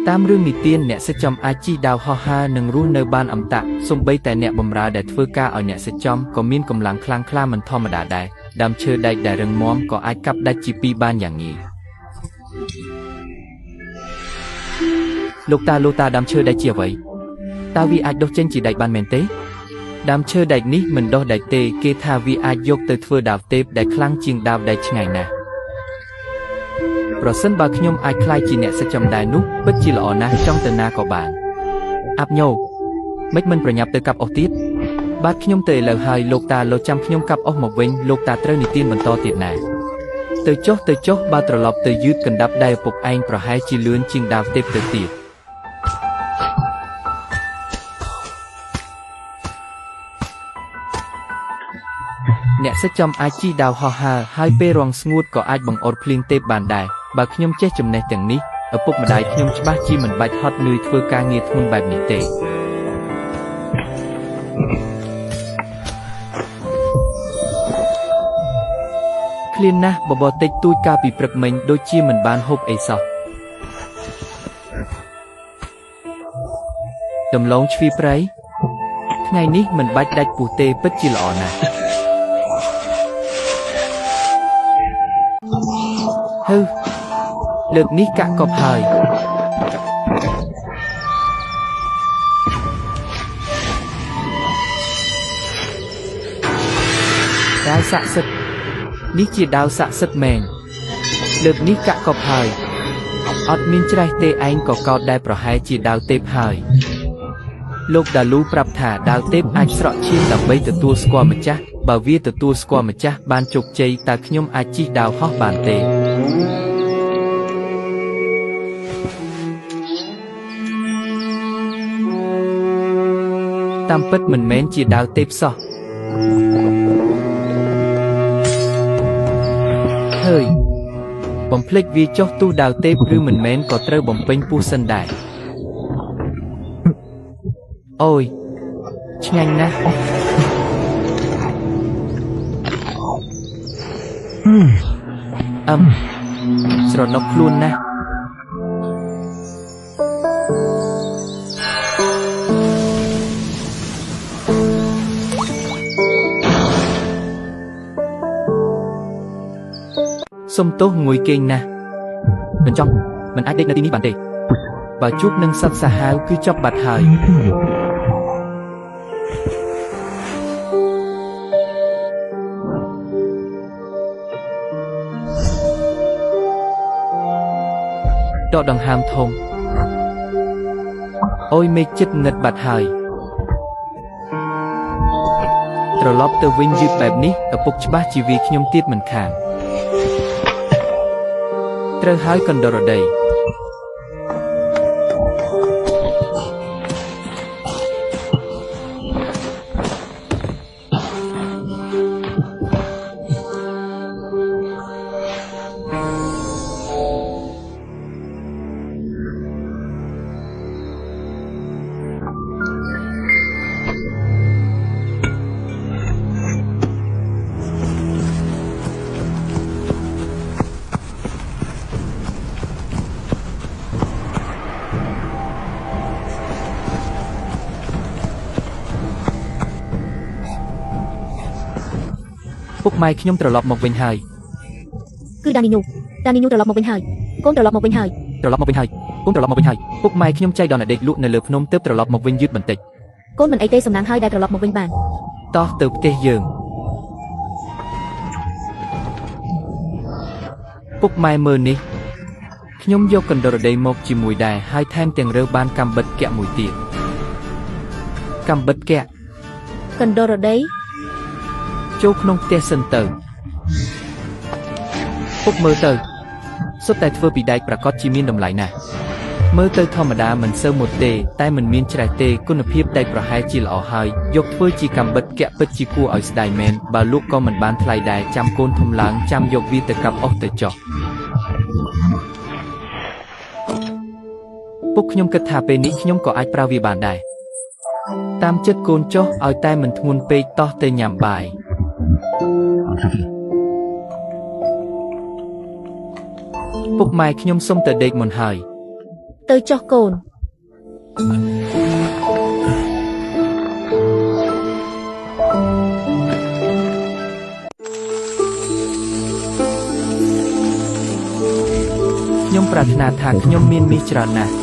តាមរឿងនិទានអ្នកសិចំអាចជិះដាវហោះហើរនិងរស់នៅបានអមតៈសូម្បីតែអ្នកបម្រើដែលធ្វើការឲ្យអ្នកសិចំក៏មានកម្លាំងខ្លាំងក្លាមិនធម្មតាដែរដើមឈើដែកដែលរឹងមាំក៏អាចកាប់ដាច់ជាពីរបានយ៉ាងងាយលោកតាលោកតាដើមឈើដែកជាអ្វីតើវាអាចដុះចេញជាដែកបានមែនទេដើមឈើដែកនេះមិនដុះដែកទេគេថាវាអាចយកទៅធ្វើដាវទេពដែលខ្លាំងជាងដាវដែកឆ្ងាយណាស់ប្រសិនបើខ្ញុំអាចក្លាយជាអ្នកសិចំដែរនោះពិតជាល្អណាស់ចង់ទៅណាក៏បានអាប់ញោម៉េចមិនប្រញាប់ទៅកាប់អស់ទៀតបាទខ្ញុំទៅឥឡូវហើយលោកតាលោកចាំខ្ញុំកាប់អស់មកវិញលោកតាត្រូវនិទានបន្តទៀតណាទៅចុះទៅចុះបើត្រឡប់ទៅយឺតកណ្ដាប់ដៃឪពុកឯងប្រហែលជាលឿនជាងដាវទេពទៅទៀតអ្នកសិចំអាចជិះដាវហោះហើរហើយពេលរងស្ងួតក៏អាចបង្អត់ភ្លៀងទេពបានដែរបើខ្ញុំចេះចំណេះទាំងនេះឪពុកម្ដាយខ្ញុំច្បាស់ជាមិនបាច់ហត់នឿយធ្វើការងារធ្ងន់បែបនេះទេឃ្លានណាស់បបរតិចតួចកាលពីព្រឹកមិញដូចជាមិនបានហូបអីសោះដំឡូងជ្វាព្រៃថ្ងៃនេះមិនបាច់ដាច់ពោះទេពិតជាល្អណាស់ហឺលើកនេះកាក់កបហើយដាវស័ក្តិសិទ្ធនេះជាដាវស័ក្តិសិទ្ធមែនលើកនេះកាក់កបហើយអត់មានច្រេះទេឯងក៏កោតដែរប្រហែលជាដាវទេពហើយលោកដាលូប្រាប់ថាដាវទេពអាចស្រក់ឈាមដើម្បីទទួលស្គាល់ម្ចាស់បើវាទទួលស្គាល់ម្ចាស់បានជោគជ័យតើខ្ញុំអាចជិះដាវហោះបានទេតាមពិតមិនមែនជាដាវទេពសោះហើយបំភ្លេចវាចុះទូដាវទេពឬមិនមែនក៏ត្រូវបំពេញពោះសិនដែរអូយឆ្ងាញ់ណាស់អឹមស្រណុកខ្លួនណាស់សុំទោសងួយគេងណាស់មិនចង់មិនអាចដេកនៅទីនេះបានទេបើជួបនឹងសត្វសាហាវគឺចប់បាត់ហើយដកដង្ហើមធំអូយមេឃចិត្តងឹតបាត់ហើយត្រឡប់ទៅវិញយឺតបែបនេះឪពុកច្បាស់ជាវាខ្ញុំទៀតមិនខានត្រូវហើយកណ្ដុរដីពុកម៉ែខ្ញុំត្រឡប់មកវិញហើយគឺដានីញូដានីញូត្រឡប់មកវិញហើយកូនត្រឡប់មកវិញហើយត្រឡប់មកវិញហើយកូនត្រឡប់មកវិញហើយពុកម៉ែខ្ញុំចៃដន្យដេកលក់នៅលើភ្នំទើបត្រឡប់មកវិញយឺតបន្តិចកូនមិនអីទេសំណាងហើយដែលត្រឡប់មកវិញបានតោះទៅផ្ទះយើងពុកម៉ែមើលនេះខ្ញុំយកកណ្ដុរដីមកជាមួយដែរហើយថែមទាំងរើបានកាំបិតគៈមួយទៀតកាំបិតគៈកណ្ដុរដីចូលក្នុងផ្ទះសិនទៅពុកមើលទៅសុទ្ធតែធ្វើពីដែកប្រាកដជាមានតម្លៃណាស់មើលទៅធម្មតាមិនសូវមុតទេតែមិនមានច្រេះទេគុណភាពដែកប្រហែលជាល្អហើយយកធ្វើជាកាំបិតគៈពិតជាគួរឲ្យស្ដាយមែនបើលក់ក៏មិនបានថ្លៃដែរចាំកូនធំឡើងចាំយកវាទៅកាប់អស់ទៅចុះពុកខ្ញុំគិតថាពេលនេះខ្ញុំក៏អាចប្រើវាបានដែរតាមចិត្តកូនចុះឲ្យតែមិនធ្ងន់ពេកតោះទៅញ៉ាំបាយពុកម៉ែខ្ញុំសុំទៅដេកមុនហើយ ទៅចុះកូន ខ្ញុំប្រាថ្នាថាខ្ញុំមានមាសច្រើនណាស់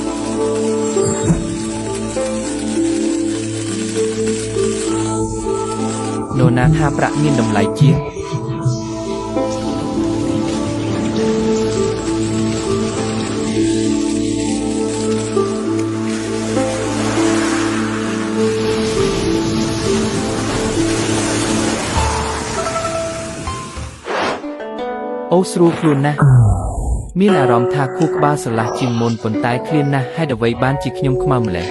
នរណាថាប្រាក់មានតម្លៃជាងអូស្រួលខ្លួនណាស់មានអារម្មណ៍ថាខួរក្បាលស្រឡះជាងមុនប៉ុន្តែឃ្លានណាស់ហេតុអ្វីបានជាខ្ញុំខ្មៅម្ល៉េះ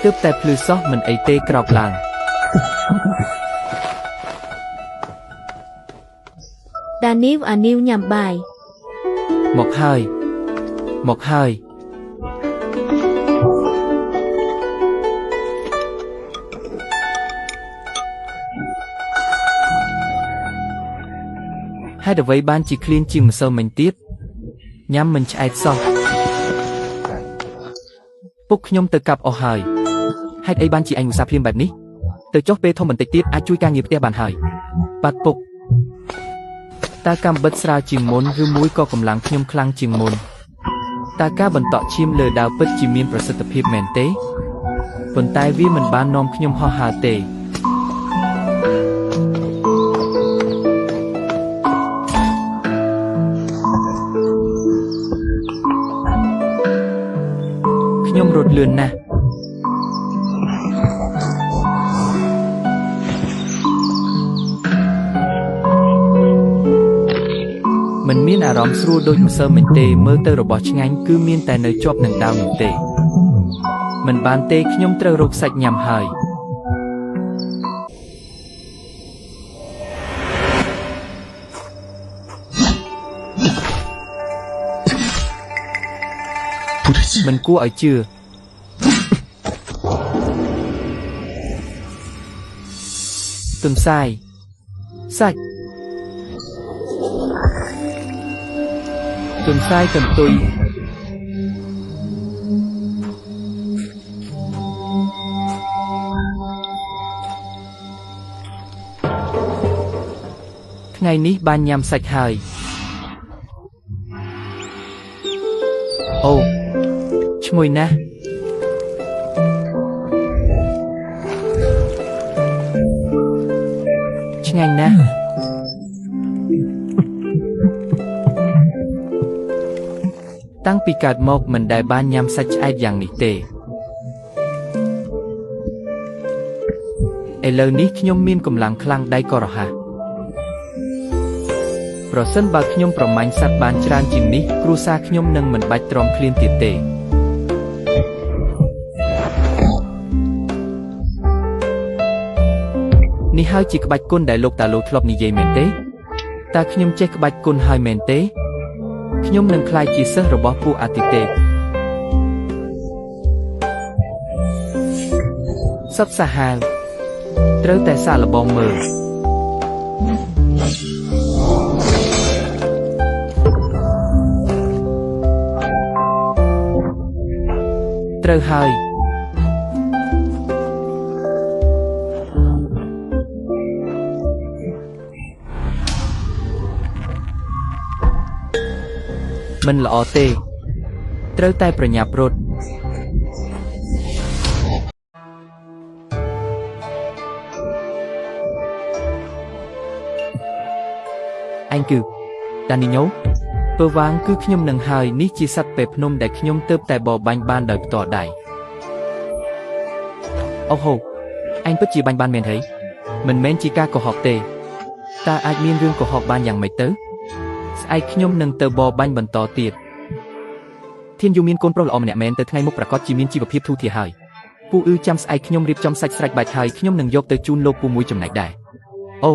ទើបតែភ្លឺសោះមិនអីទេក្រោកឡើង ដានីវអានីវញ៉ាំបាយ មកហើយមកហើយហេតុអ្វីបានជាឃ្លានជាងម្សិលមិញទៀតញ៉ាំមិនឆ្អែតសោះពុកខ្ញុំទៅកាប់អស់ហើយហេតុអីបានជាឯងឧស្សាហ៍ភ្លាមបែបនេះទៅចុះពេលធំបន្តិចទៀតអាចជួយការងារផ្ទះបានហើយបាត់ពុកតើកម្មបិទស្រាលជាងមុនឬមួយក៏កម្លាំងខ្ញុំខ្លាំងជាងមុនតើការបន្តក់ឈាមលើដាវពិតជាមានប្រសិទ្ធភាពមែនទេប៉ុន្តែវាមិនបាននាំខ្ញុំហោះហើរទេខ្ញុំរត់លឿនណាស់មិនមានអារម្មណ៍ស្រួលដូចម្សិលមិញទេមើលទៅរបស់ឆ្ងាញ់គឺមានតែនៅជាប់នឹងដាវនោះទេមិនបានទេខ្ញុំត្រូវរកសាច់ញ៉ាំហើយមិនគួរឲ្យជឿទន្សាយសាច់ទន្សាយកន្ទុយថ្ងៃនេះបានញ៉ាំសាច់ហើយអូឈ្ងុយណាស់ឆ្ងាញ់ណាស់តាំងពីកើតមកមិនដែលបានញ៉ាំសាច់ឆ្អែតយ៉ាងនេះទេឥឡូវនេះខ្ញុំមានកម្លាំងខ្លាំងដៃក៏រហ័សប្រសិនបើខ្ញុំប្រមាញ់សត្វបានច្រើនជាងនេះគ្រួសារខ្ញុំនឹងមិនបាច់ទ្រាំឃ្លានទៀតទេនេះហើយជាក្បាច់គុណដែលលោកតាឡូធ្លាប់និយាយមែនទេតើខ្ញុំចេះក្បាច់គុណហើយមែនទេខ្ញុំនឹងក្លាយជាសិស្សរបស់ពួកអាទិទេពសត្វសាហាវត្រូវតែសាកល្បងមើលត្រូវហើយមិនល្អទេត្រូវតែប្រញាប់រត់អញគឺដានីញ៉ូពើវាងគឺខ្ញុំនឹងហើយនេះជាសត្វពេភ្នំដែលខ្ញុំទើបតែបរបាញ់បានដោយផ្ទាល់ដៃអូហូអញពិតជាបាញ់បានមែនហីមិនមែនជាការកុហកទេតើអាចមានរឿងកុហកបានយ៉ាងម៉េចទៅស្អែកខ្ញុំនឹងទៅបរបាញ់បន្តទៀតធានយូមានកូនប្រុសល្អម្នាក់មែនទៅថ្ងៃមុខប្រកាសជាមានជីវភាពធូរធារហើយពូអ៊ឺចាំស្អែកខ្ញុំរៀបចំសាច់ស្រេចបាច់ហើយខ្ញុំនឹងយកទៅជូនលោកពូមួយចំណែកដែរអូ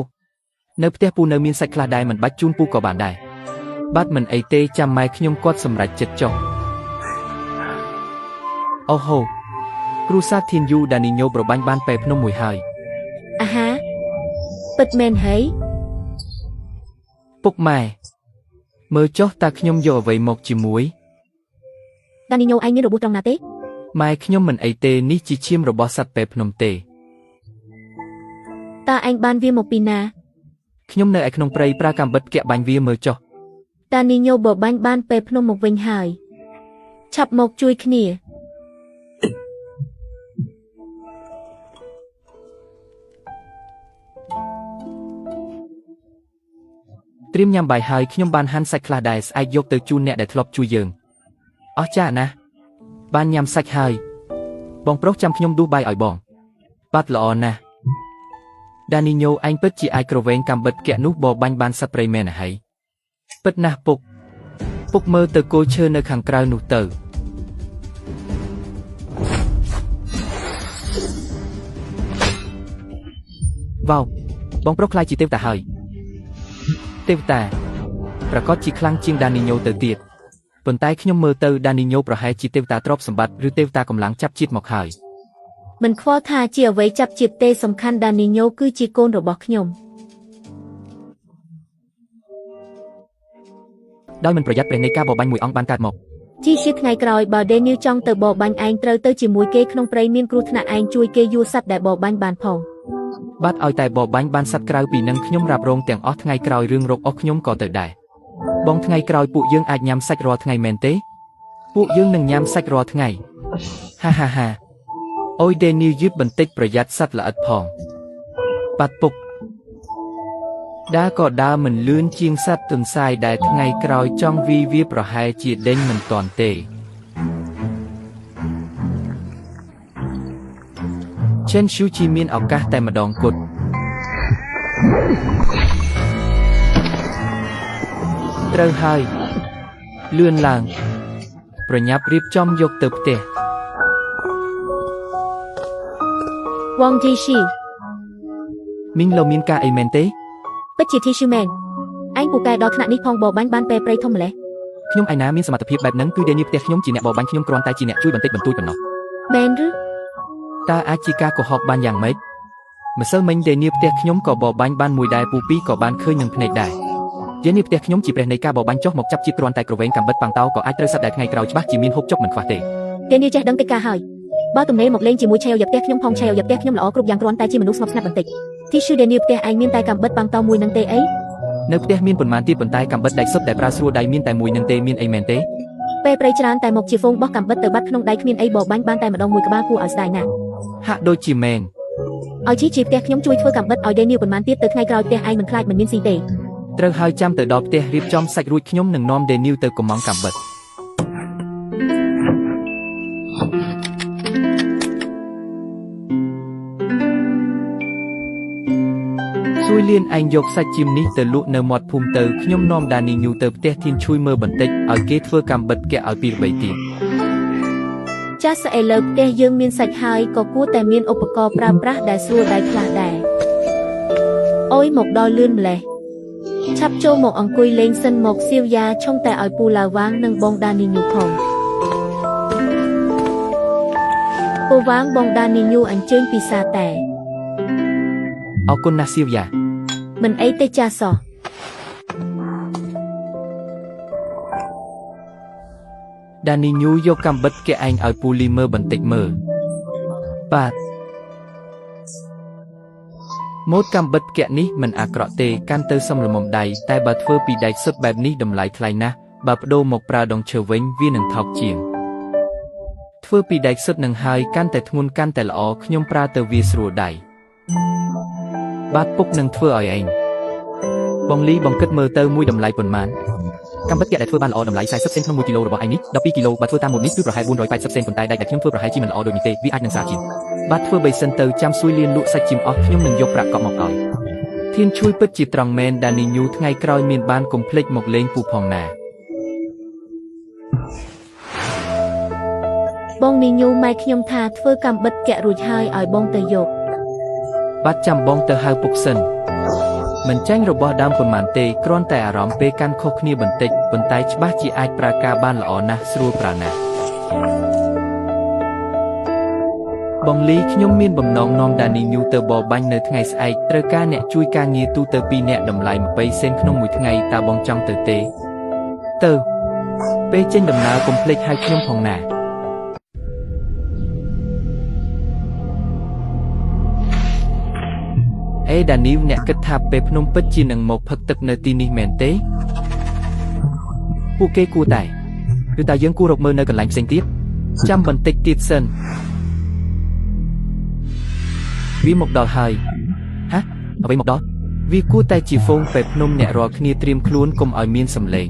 នៅផ្ទះពូនៅមានសាច់ខ្លះដែរមិនបាច់ជូនពូក៏បានដែរបាទមិនអីទេចាំម៉ែខ្ញុំគាត់សម្រេចចិត្តចុះអូហូគ្រូសាធានយូដានីញ៉ូប្របាញ់បានពេភ្នំមួយហើយ អាហាពិតមែនហី ពុកម៉ែមើលចុះតើខ្ញុំយកអ្វីមកជាមួយ ដានីញ៉ូឯងមានរបួសត្រង់ណាទេ ម៉ែខ្ញុំមិនអីទេនេះជាឈាមរបស់សត្វពេភ្នំទេ តើឯងបានវាមកពីណា ខ្ញុំនៅឯក្នុងព្រៃប្រើកាំបិតគាក់បាញ់វាមើលចុះ ដានីញ៉ូបបាញ់បានពេភ្នំមកវិញហើយឆាប់មកជួយគ្នា ត្រៀមញ៉ាំបាយហើយខ្ញុំបានហាន់សាច់ខ្លះដែរស្អែកយកទៅជូនអ្នកដែលធ្លាប់ជួយយើងអស្ចារ្យណាស់បានញ៉ាំសាច់ហើយបងប្រុសចាំខ្ញុំដួសបាយឲ្យបងបាត់ល្អណាស់ដានីញ៉ូឯងពិតជាអាចក្រវែងកាំបិតគាក់នោះបបាញ់បានសត្វព្រៃមែនហើយពិតណាស់ពុកពុកមើលទៅគល់ឈើនៅខាងក្រៅនោះទៅវ៉ាវបងប្រុសខ្លាចជាទេវតាហើយទេវតាប្រកាសជាខ្លាំងជាងដានីញ៉ូទៅទៀតប៉ុន្តែខ្ញុំមើលទៅដានីញ៉ូប្រហែលជាទេវតាទ្រព្យសម្បត្តិឬទេវតាកម្លាំងចាប់ជាតិមកហើយ មិនខ្វល់ថាជាអ្វីចាប់ជាតិទេសំខាន់ដានីញ៉ូគឺជាកូនរបស់ខ្ញុំ ដោយមិនប្រយ័ត្នព្រះនៃការបបាញ់មួយអង្គបានកើតមក ជីជាថ្ងៃក្រោយបើដេនីវចង់ទៅបបាញ់ឯងត្រូវទៅជាមួយគេក្នុងព្រៃមានគ្រោះថ្នាក់ឯងជួយគេយួរសត្វដែលបបាញ់បានផង បាទឲ្យតែបបាញ់បានសត្វក្រៅពីនឹងខ្ញុំរ៉ាប់រងទាំងអស់ថ្ងៃក្រោយរឿងរកអស់ខ្ញុំក៏ទៅដែរបងថ្ងៃក្រោយពួកយើងអាចញ៉ាំសាច់រាល់ថ្ងៃមែនទេពួកយើងនឹងញ៉ាំសាច់រាល់ថ្ងៃហាហាហាអូយដេនីវយឺតបន្តិចប្រយ័ត្នសត្វល្អិតផងបាត់ពុកដើរក៏ដើរមិនលឿនជាងសត្វទន្សាយដែលថ្ងៃក្រោយចង់វីវាប្រហែលជាដេញមិនទាន់ទេឆេនស៊ូជីមានឱកាសតែម្ដងគត់ត្រូវហើយលឿនឡើងប្រញាប់រៀបចំយកទៅផ្ទះ វងធីស៊ី មីងលោមានការអីមែនទេ ពិតជាធីស៊ូមែនឯងពូកែដល់ថ្នាក់នេះផងបបាញ់បានពេលព្រៃធំម្លេះ ខ្ញុំឯណាមានសមត្ថភាពបែបហ្នឹងគឺដេនីផ្ទះខ្ញុំជាអ្នកបបាញ់ខ្ញុំគ្រាន់តែជាអ្នកជួយបន្តិចបន្តួចប៉ុណ្ណោះ មែនឬ តើអាចជាការកុហកបានយ៉ាងម៉េចម្សិលមិញដេនីផ្ទះខ្ញុំក៏បបាញ់បានមួយដែរពូពីក៏បានឃើញនឹងភ្នែកដែរដេនីផ្ទះខ្ញុំជាព្រះនៃការបបាញ់ចុះមកចាប់ជាតិគ្រាន់តែក្រវែងកាំបិតប៉ាងតោក៏អាចត្រូវសត្វដែលថ្ងៃក្រោយច្បាស់ជាមានហូបចុកមិនខ្វះទេ ដេនីចេះដឹងកិច្ចការហើយបើទំនេរមកលេងជាមួយឆេវយ៉ាផ្ទះខ្ញុំផងឆេវយ៉ាផ្ទះខ្ញុំល្អគ្រប់យ៉ាងគ្រាន់តែជាមនុស្សស្ងប់ស្ងាត់បន្តិចធីស៊ូដេនីផ្ទះឯងមានតែកាំបិតប៉ាងតោមួយនឹងទេអី នៅផ្ទះមានប៉ុន្មានទៀតប៉ុន្តែកាំបិតដែកសុទ្ធដែលប្រើស្រួលដៃមានតែមួយនឹងទេមានអីមែនទេ ពេលព្រៃច្រើនតែមកជាហ្វូងបោះកាំបិតទៅបាត់ក្នុងដៃគ្មានអីបបាញ់បានតែម្ដងមួយក្បាលគួរឲ្យស្ដាយណាស់ ហាក់ដូចជាមែន ឲ្យជីជាផ្ទះខ្ញុំជួយធ្វើកាំបិតឲ្យដេនីវប៉ុន្មានទៀតទៅថ្ងៃក្រោយផ្ទះឯងមិនខ្លាចមិនមានស៊ីទេ ត្រូវហើយចាំទៅដល់ផ្ទះរៀបចំសាច់រួចខ្ញុំនឹងនាំដេនីវទៅកំងកាំបិតសួយលៀនឯងយកសាច់ជៀមនេះទៅលក់នៅមាត់ភូមិទៅខ្ញុំនាំដានីញូទៅផ្ទះធានឈួយមើលបន្តិចឲ្យគេធ្វើកាំបិតគេឲ្យពីរបីទៀត ចាស់ស្អែលើផ្ទះយើងមានសាច់ហើយក៏គួរតែមានឧបករណ៍ប្រើប្រាស់ដែលស្រួលដៃខ្លះដែរអូយមកដល់លឿនម្លេះឆាប់ចូលមកអង្គុយលេងសិនមកសៀវយ៉ាឆុងតែឲ្យពូឡាវាងនិងបងដានីញូផងពូវាងបងដានីញូអញ្ជើញពិសាតែ អរគុណណាស់សៀវយ៉ា មិនអីទេចាសោះ ដានីញូយកកាំបិតគេឯងឲ្យពូលីមើលបន្តិចមើលបាទម៉ូតកាំបិតគេនេះមិនអាក្រក់ទេកាន់ទៅសមល្មមដៃតែបើធ្វើពីដែកសុទ្ធបែបនេះតម្លៃថ្លៃណាស់បើប្ដូរមកប្រើដងឈើវិញវានឹងថោកជាងធ្វើពីដែកសុទ្ធនឹងហើយកាន់តែធ្ងន់កាន់តែល្អខ្ញុំប្រើទៅវាស្រួលដៃបាទពុកនឹងធ្វើឲ្យឯងបងលីបងគិតមើលទៅមួយតម្លៃប៉ុន្មានកាំបិតគេដែលធ្វើបានល្អតម្លៃ40សេនក្នុង1គីឡូរបស់ឯងនេះ12គីឡូបើធ្វើតាមម៉ូតនេះគឺប្រហែល480សេនប៉ុន្តែដែកដែលខ្ញុំធ្វើប្រហែលជាមិនល្អដូចនេះទេវាអាចនឹងស្រាលជាងបាទធ្វើបីសិនទៅចាំសួយលៀនលក់សាច់ជីមអស់ខ្ញុំនឹងយកប្រាក់កក់មកឲ្យធានជួយពិតជាត្រង់មែនដានីញូថ្ងៃក្រោយមានបានកុំភ្លេចមកលេងពូផងណា បងនីញូម៉ែខ្ញុំថាធ្វើកាំបិតកាក់រួចហើយឲ្យបងទៅយក បាទចាំបងទៅហៅពុកសិនមិនចាញ់របស់ដើមប៉ុន្មានទេគ្រាន់តែអារម្មណ៍ពេលកាន់ខុសគ្នាបន្តិចប៉ុន្តែច្បាស់ជាអាចប្រើការបានល្អណាស់ស្រួលប្រើណាស់ បងលីខ្ញុំមានបំណងនាំដានីញូទៅបរបាញ់នៅថ្ងៃស្អែកត្រូវការអ្នកជួយការងារទូទៅ2នាក់តម្លៃ20សេនក្នុងមួយថ្ងៃតើបងចង់ទៅទេទៅពេលចេញដំណើរកុំភ្លេចហៅខ្ញុំផងណាអេដានីវអ្នកគិតថាពេលភ្នំពិតជានឹងមកផឹកទឹកនៅទីនេះមែនទេពួកគេគួរតែឬតើយើងគួររកមើលនៅកន្លែងផ្សេងទៀតចាំបន្តិចទៀតសិនវាមកដល់ហើយហាអ្វីមកដល់វាគួរតែជាហ្វូងពេលភ្នំអ្នករាល់គ្នាត្រៀមខ្លួនកុំឲ្យមានសំឡេង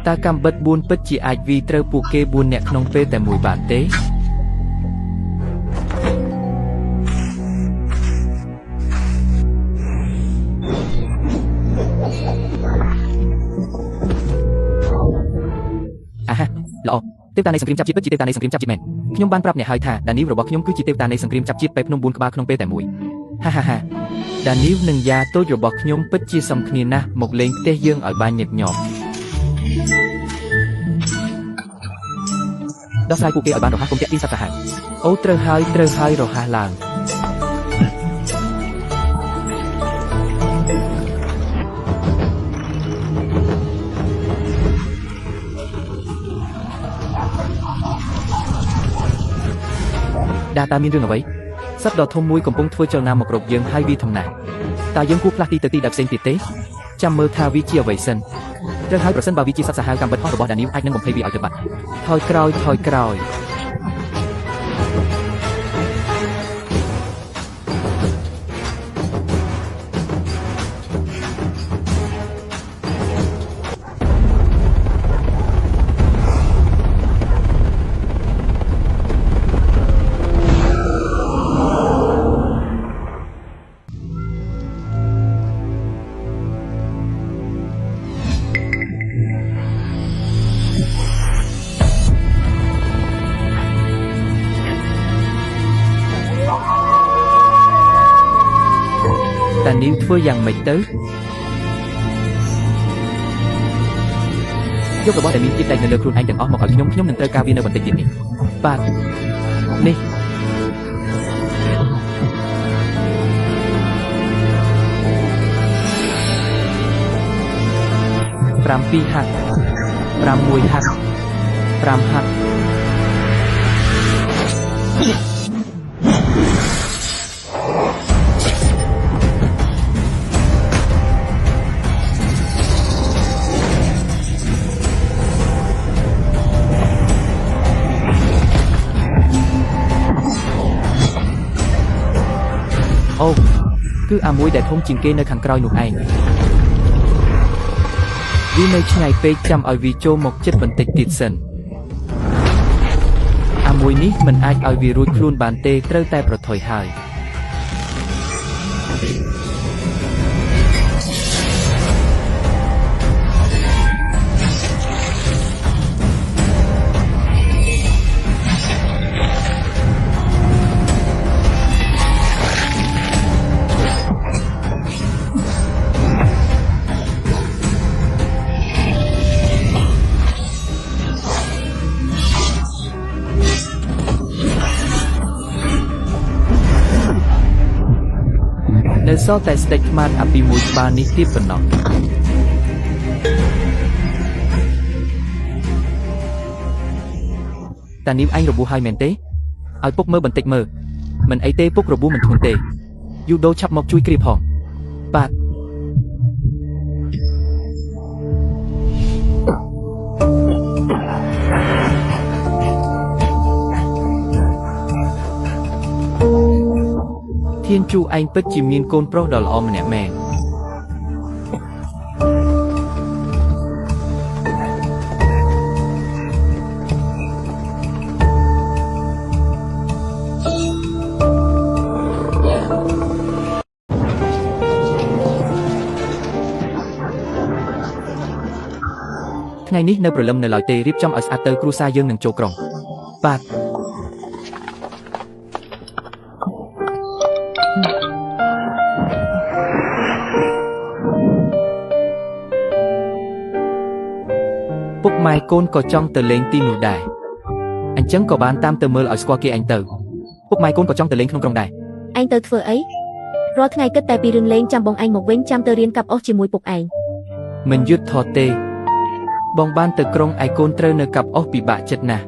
តើកាំបិត4ពិតជាអាចវីត្រូវពួកគេ4នាក់ក្នុងពេលតែមួយបានទេអាហាល្អទេវតានៃសង្គ្រាមចាប់ជាតិពិតជាទេវតានៃសង្គ្រាមចាប់ជាតិមែនខ្ញុំបានប្រាប់អ្នកហើយថាដានីវរបស់ខ្ញុំគឺជាទេវតានៃសង្គ្រាមចាប់ជាតិពេលភ្នំ4ក្បាលក្នុងពេលតែមួយហាហាហាដានីវនិងយ៉ាតូចរបស់ខ្ញុំពិតជាសមគ្នាណាស់មកលេងផ្ទះយើងឲ្យបានញឹកញាប់ដោះស្រាយពួកគេឲ្យបានរហ័សកុំទាក់ទាញសត្វសាហាវអូត្រូវហើយត្រូវហើយរហ័សឡើងដាតាមានរឿងអ្វីសត្វដ៏ធំមួយកំពុងធ្វើចលនាមករកយើងហើយវាធំណាស់តើយើងគួរផ្លាស់ទីទៅទីដែលផ្សេងទៀតទេចាំមើលថាវាជាអ្វីសិនត្រូវហើយប្រសិនបើវាជាសត្វសាហាវកាំបិតហោះរបស់ដានីវអាចនឹងបំភ័យវាឲ្យទៅបាត់ថយក្រោយថយក្រោយតានីវធ្វើយ៉ាងម៉េចទៅយករបស់ដែលមានជាតិដែកនៅលើខ្លួនឯងទាំងអស់មកឲ្យខ្ញុំខ្ញុំនឹងត្រូវការវានៅបន្តិចទៀតនេះបាទនេះ7ហាក់6ហាក់5ហាក់អូគឺអាមួយដែលធំជាងគេនៅខាងក្រោយនោះឯងវានៅឆ្ងាយពេកចាំឲ្យវាចូលមកចិត្តបន្តិចទៀតសិនអាមួយនេះមិនអាចឲ្យវារួចខ្លួនបានទេត្រូវតែប្រថុយហើយនៅសល់តែស្ដេចខ្មាតអាពីមួយក្បាលនេះទៀតប៉ុណ្ណោះតានីវឯងរបួសហើយមែនទេឲ្យពុកមើលបន្តិចមើលមិនអីទេពុករបួសមិនធ្ងន់ទេយូដូឆាប់មកជួយគ្រាផងបាទធានជូឯងពិតជាមានកូនប្រុសដ៏ល្អម្នាក់មែនថ្ងៃនេះនៅព្រលឹមនៅឡើយទេរៀបចំឲ្យស្អាតទៅគ្រួសារយើងនឹងចូលក្រុងបាទ ម៉ែកូនក៏ចង់ទៅលេងទីនោះដែរអញ្ចឹងក៏បានតាមទៅមើលឲ្យស្គាល់គេឯងទៅពុកម៉ែកូនក៏ចង់ទៅលេងក្នុងក្រុងដែរ ឯងទៅធ្វើអីរាល់ថ្ងៃគិតតែពីរឿងលេងចាំបងឯងមកវិញចាំទៅរៀនកាប់អស់ជាមួយពុកឯង មិនយឺតថតទេបងបានទៅក្រុងឯកូនត្រូវនៅកាប់អស់ពិបាកចិត្តណាស់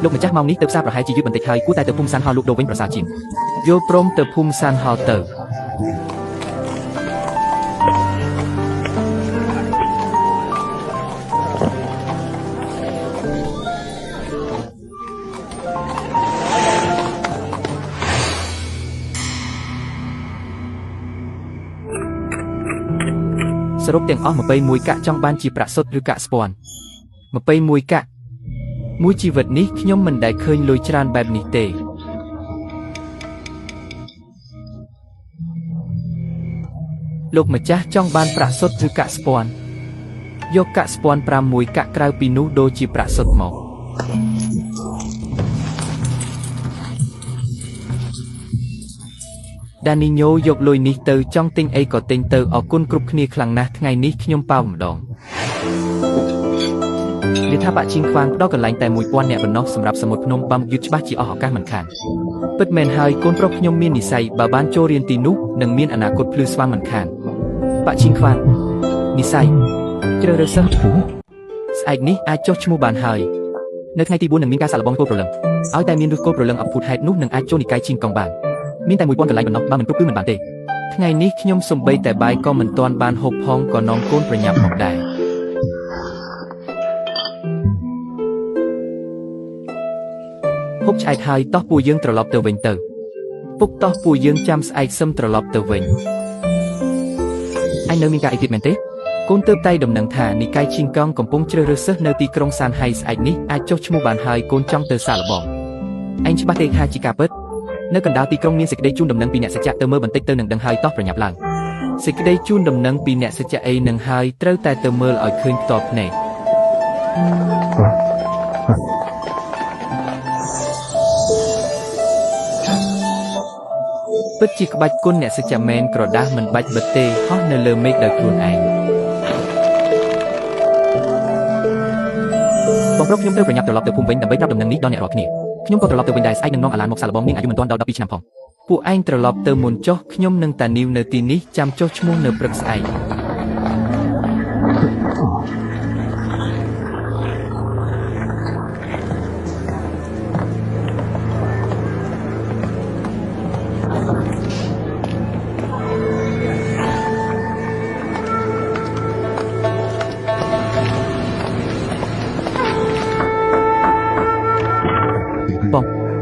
លោកម្ចាស់ម៉ោងនេះទៅផ្សារប្រហែលជាយឺតបន្តិចហើយគួរតែទៅភូមិសានហោលក់ដូរវិញប្រសើរជាងយល់ព្រមទៅភូមិសានហោទៅសរុបទាំងអស់21កាក់ចង់បានជាប្រាក់សុទ្ធឬកាក់ស្ពាន់21កាក់មួយជីវិតនេះខ្ញុំមិនដែលឃើញលុយច្រើនបែបនេះទេលោកម្ចាស់ចង់បានប្រាក់សុទ្ធឬកាក់ស្ពាន់យកកាក់ស្ពាន់5មួយកាក់ក្រៅពីនោះដូរជាប្រាក់សុទ្ធមកដានីញ៉ូយកលុយនេះទៅចង់ទិញអីក៏ទិញទៅអរគុណគ្រប់គ្នាខ្លាំងណាស់ថ្ងៃនេះខ្ញុំប៉ាវម្ដងលិថាបាក់ឈីងខ្វាងផ្ដល់កន្លែងតែ1000នាក់ប៉ុណ្ណោះសម្រាប់សមុទ្រភ្នំបាំយឺតច្បាស់ជាអស់ឱកាសមិនខានពិតមែនហើយកូនប្រុសខ្ញុំមាននិស័យបើបានចូលរៀនទីនោះនឹងមានអនាគតភ្លឺស្វាងមិនខានបាក់ឈីងខ្វាងនិស័យជ្រើសរើសសិស្សស្អែកនេះអាចចុះឈ្មោះបានហើយនៅថ្ងៃទី4នឹងមានការសាកល្បងគោលព្រលឹងឲ្យតែមានឫសគោលព្រលឹងអភូតហេតុនោះនឹងអាចចូលនិកាយឈីងកងបានមានតែ1000កន្លែងប៉ុណ្ណោះបើមិនគ្រប់គឺមិនបានទេថ្ងៃនេះខ្ញុំសំបីតែបាយក៏មិនទាន់បានហូបផងក៏នាំកូនប្រញាប់មកដែរហូបឆ្អែតហើយតោះពួកយើងត្រឡប់ទៅវិញទៅពុកតោះពួកយើងចាំស្អែកសឹមត្រឡប់ទៅវិញឯងនៅមានការអីទៀតមែនទេកូនទើបតែដំណឹងថានិកាយឈីងកងកំពុងជ្រើសរើសសិស្សនៅទីក្រុងសានហៃស្អែកនេះអាចចុះឈ្មោះបានហើយកូនចង់ទៅសាកល្បងឯងច្បាស់ទេថាជាការពិតនៅកណ្ដាលទីក្រុងមានសេចក្តីជូនដំណឹងពីអ្នកសច្ចៈទៅមើលបន្តិចទៅនឹងដឹងហើយតោះប្រញាប់ឡើងសេចក្តីជូនដំណឹងពីអ្នកសច្ចៈអីនឹងហើយត្រូវតែទៅមើលឲ្យឃើញផ្ទាល់ភ្នែកពិតជាក្បាច់គុណអ្នកសច្ចៈមែនក្រដាសមិនបាច់បិទទេហោះនៅលើមេឃដោយខ្លួនឯងបងប្រុសខ្ញុំត្រូវប្រញាប់ត្រឡប់ទៅភូមិវិញដើម្បីប្រាប់ដំណឹងនេះដល់អ្នករាល់គ្នាខ្ញុំក៏ត្រឡប់ទៅវិញដែរស្អែកនឹងនាំអាឡានមកសាកល្បងនាងអាយុមិនទាន់ដល់12ឆ្នាំផងពួកឯងត្រឡប់ទៅមុនចុះខ្ញុំនឹងតានីវនៅទីនេះចាំចុះឈ្មោះនៅព្រឹកស្អែក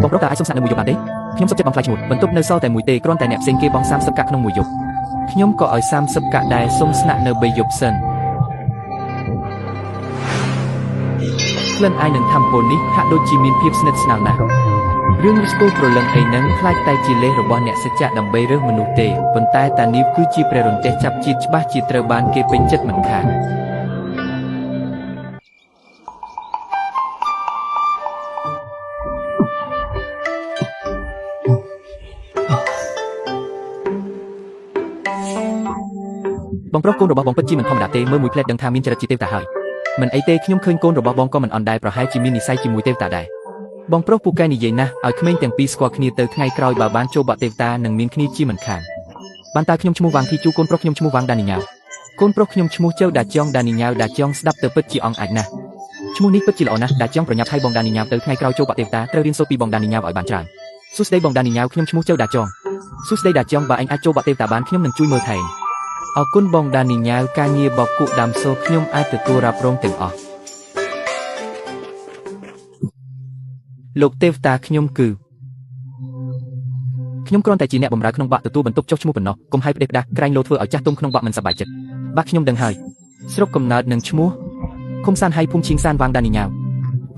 បងប្រុសតើអាចសុំស្នាក់នៅមួយយប់បានទេខ្ញុំសុខចិត្តបងថ្លៃឈ្នួលបន្ទប់នៅសល់តែមួយទេគ្រាន់តែអ្នកផ្សេងគេបង30កាក់ក្នុងមួយយប់ខ្ញុំក៏ឲ្យ30កាក់ដែរសុំស្នាក់នៅ3យប់សិនក្លិនអាយនឹងធម្មពលនេះហាក់ដូចជាមានភាពស្និទ្ធស្នាលណាស់រឿងស្គូលព្រលឹងអីនឹងខ្លាចតែជាលេសរបស់អ្នកសច្ចៈដើម្បីរើសមនុស្សទេប៉ុន្តែតានីវគឺជាព្រះរន្ទះចាប់ជាតិច្បាស់ជាត្រូវបានគេពេញចិត្តមិនខានបងប្រុសកូនរបស់បងពិតជាមិនធម្មតាទេមើលមួយផ្លែតដឹងថាមានចរិតជាទេវតាហើយមិនអីទេខ្ញុំឃើញកូនរបស់បងក៏មិនអន់ដែរប្រហែលជាមាននិស័យជាមួយទេវតាដែរបងប្រុសពូកែនិយាយណាស់ឲ្យក្មេងទាំងពីរស្គាល់គ្នាទៅថ្ងៃក្រោយបើបានចូលបាក់ទេវតានឹងមានគ្នាជាមិនខានបានតើខ្ញុំឈ្មោះវ៉ាងធីជូកូនប្រុសខ្ញុំឈ្មោះវ៉ាងដានីញ៉ាវកូនប្រុសខ្ញុំឈ្មោះចៅដាចងដានីញ៉ាវដាចងស្ដាប់ទៅពិតជាអង្អាចណាស់ឈ្មោះនេះពិតជាល្អណាស់ដាចងប្រញាប់ឲ្យបងដានីញ៉ាវទៅថ្ងៃក្រោយចូលបាក់ទេវតាត្រូវរៀនសូត្រពីបងដានីញ៉ាវឲ្យបានច្រើនសួស្តីបងដានីញ៉ាវខ្ញុំឈ្មោះចៅដាចងសួស្តីដាចងបើឯងអាចចូលបាក់ទេវតាបានខ្ញុំនឹងជួយមើលថែអរគុណបងដានីញ៉ាវការងារបកគក់ដាំសូខ្ញុំអាចទទួលរ៉ាប់រងទាំងអស់លោកទេវតាខ្ញុំគឺខ្ញុំគ្រាន់តែជាអ្នកបម្រើក្នុងបាក់ទទួលបន្ទុកចុះឈ្មោះប៉ុណ្ណោះកុំឲ្យផ្ដេសផ្ដាសក្រែងលោធ្វើឲ្យចាស់ទុំក្នុងបាក់មិនសប្បាយចិត្តបាក់ខ្ញុំដឹងហើយស្រុកកំណើតនឹងឈ្មោះឃុំសានហៃភូមិឈៀងសានវ៉ាងដានីញ៉ាវ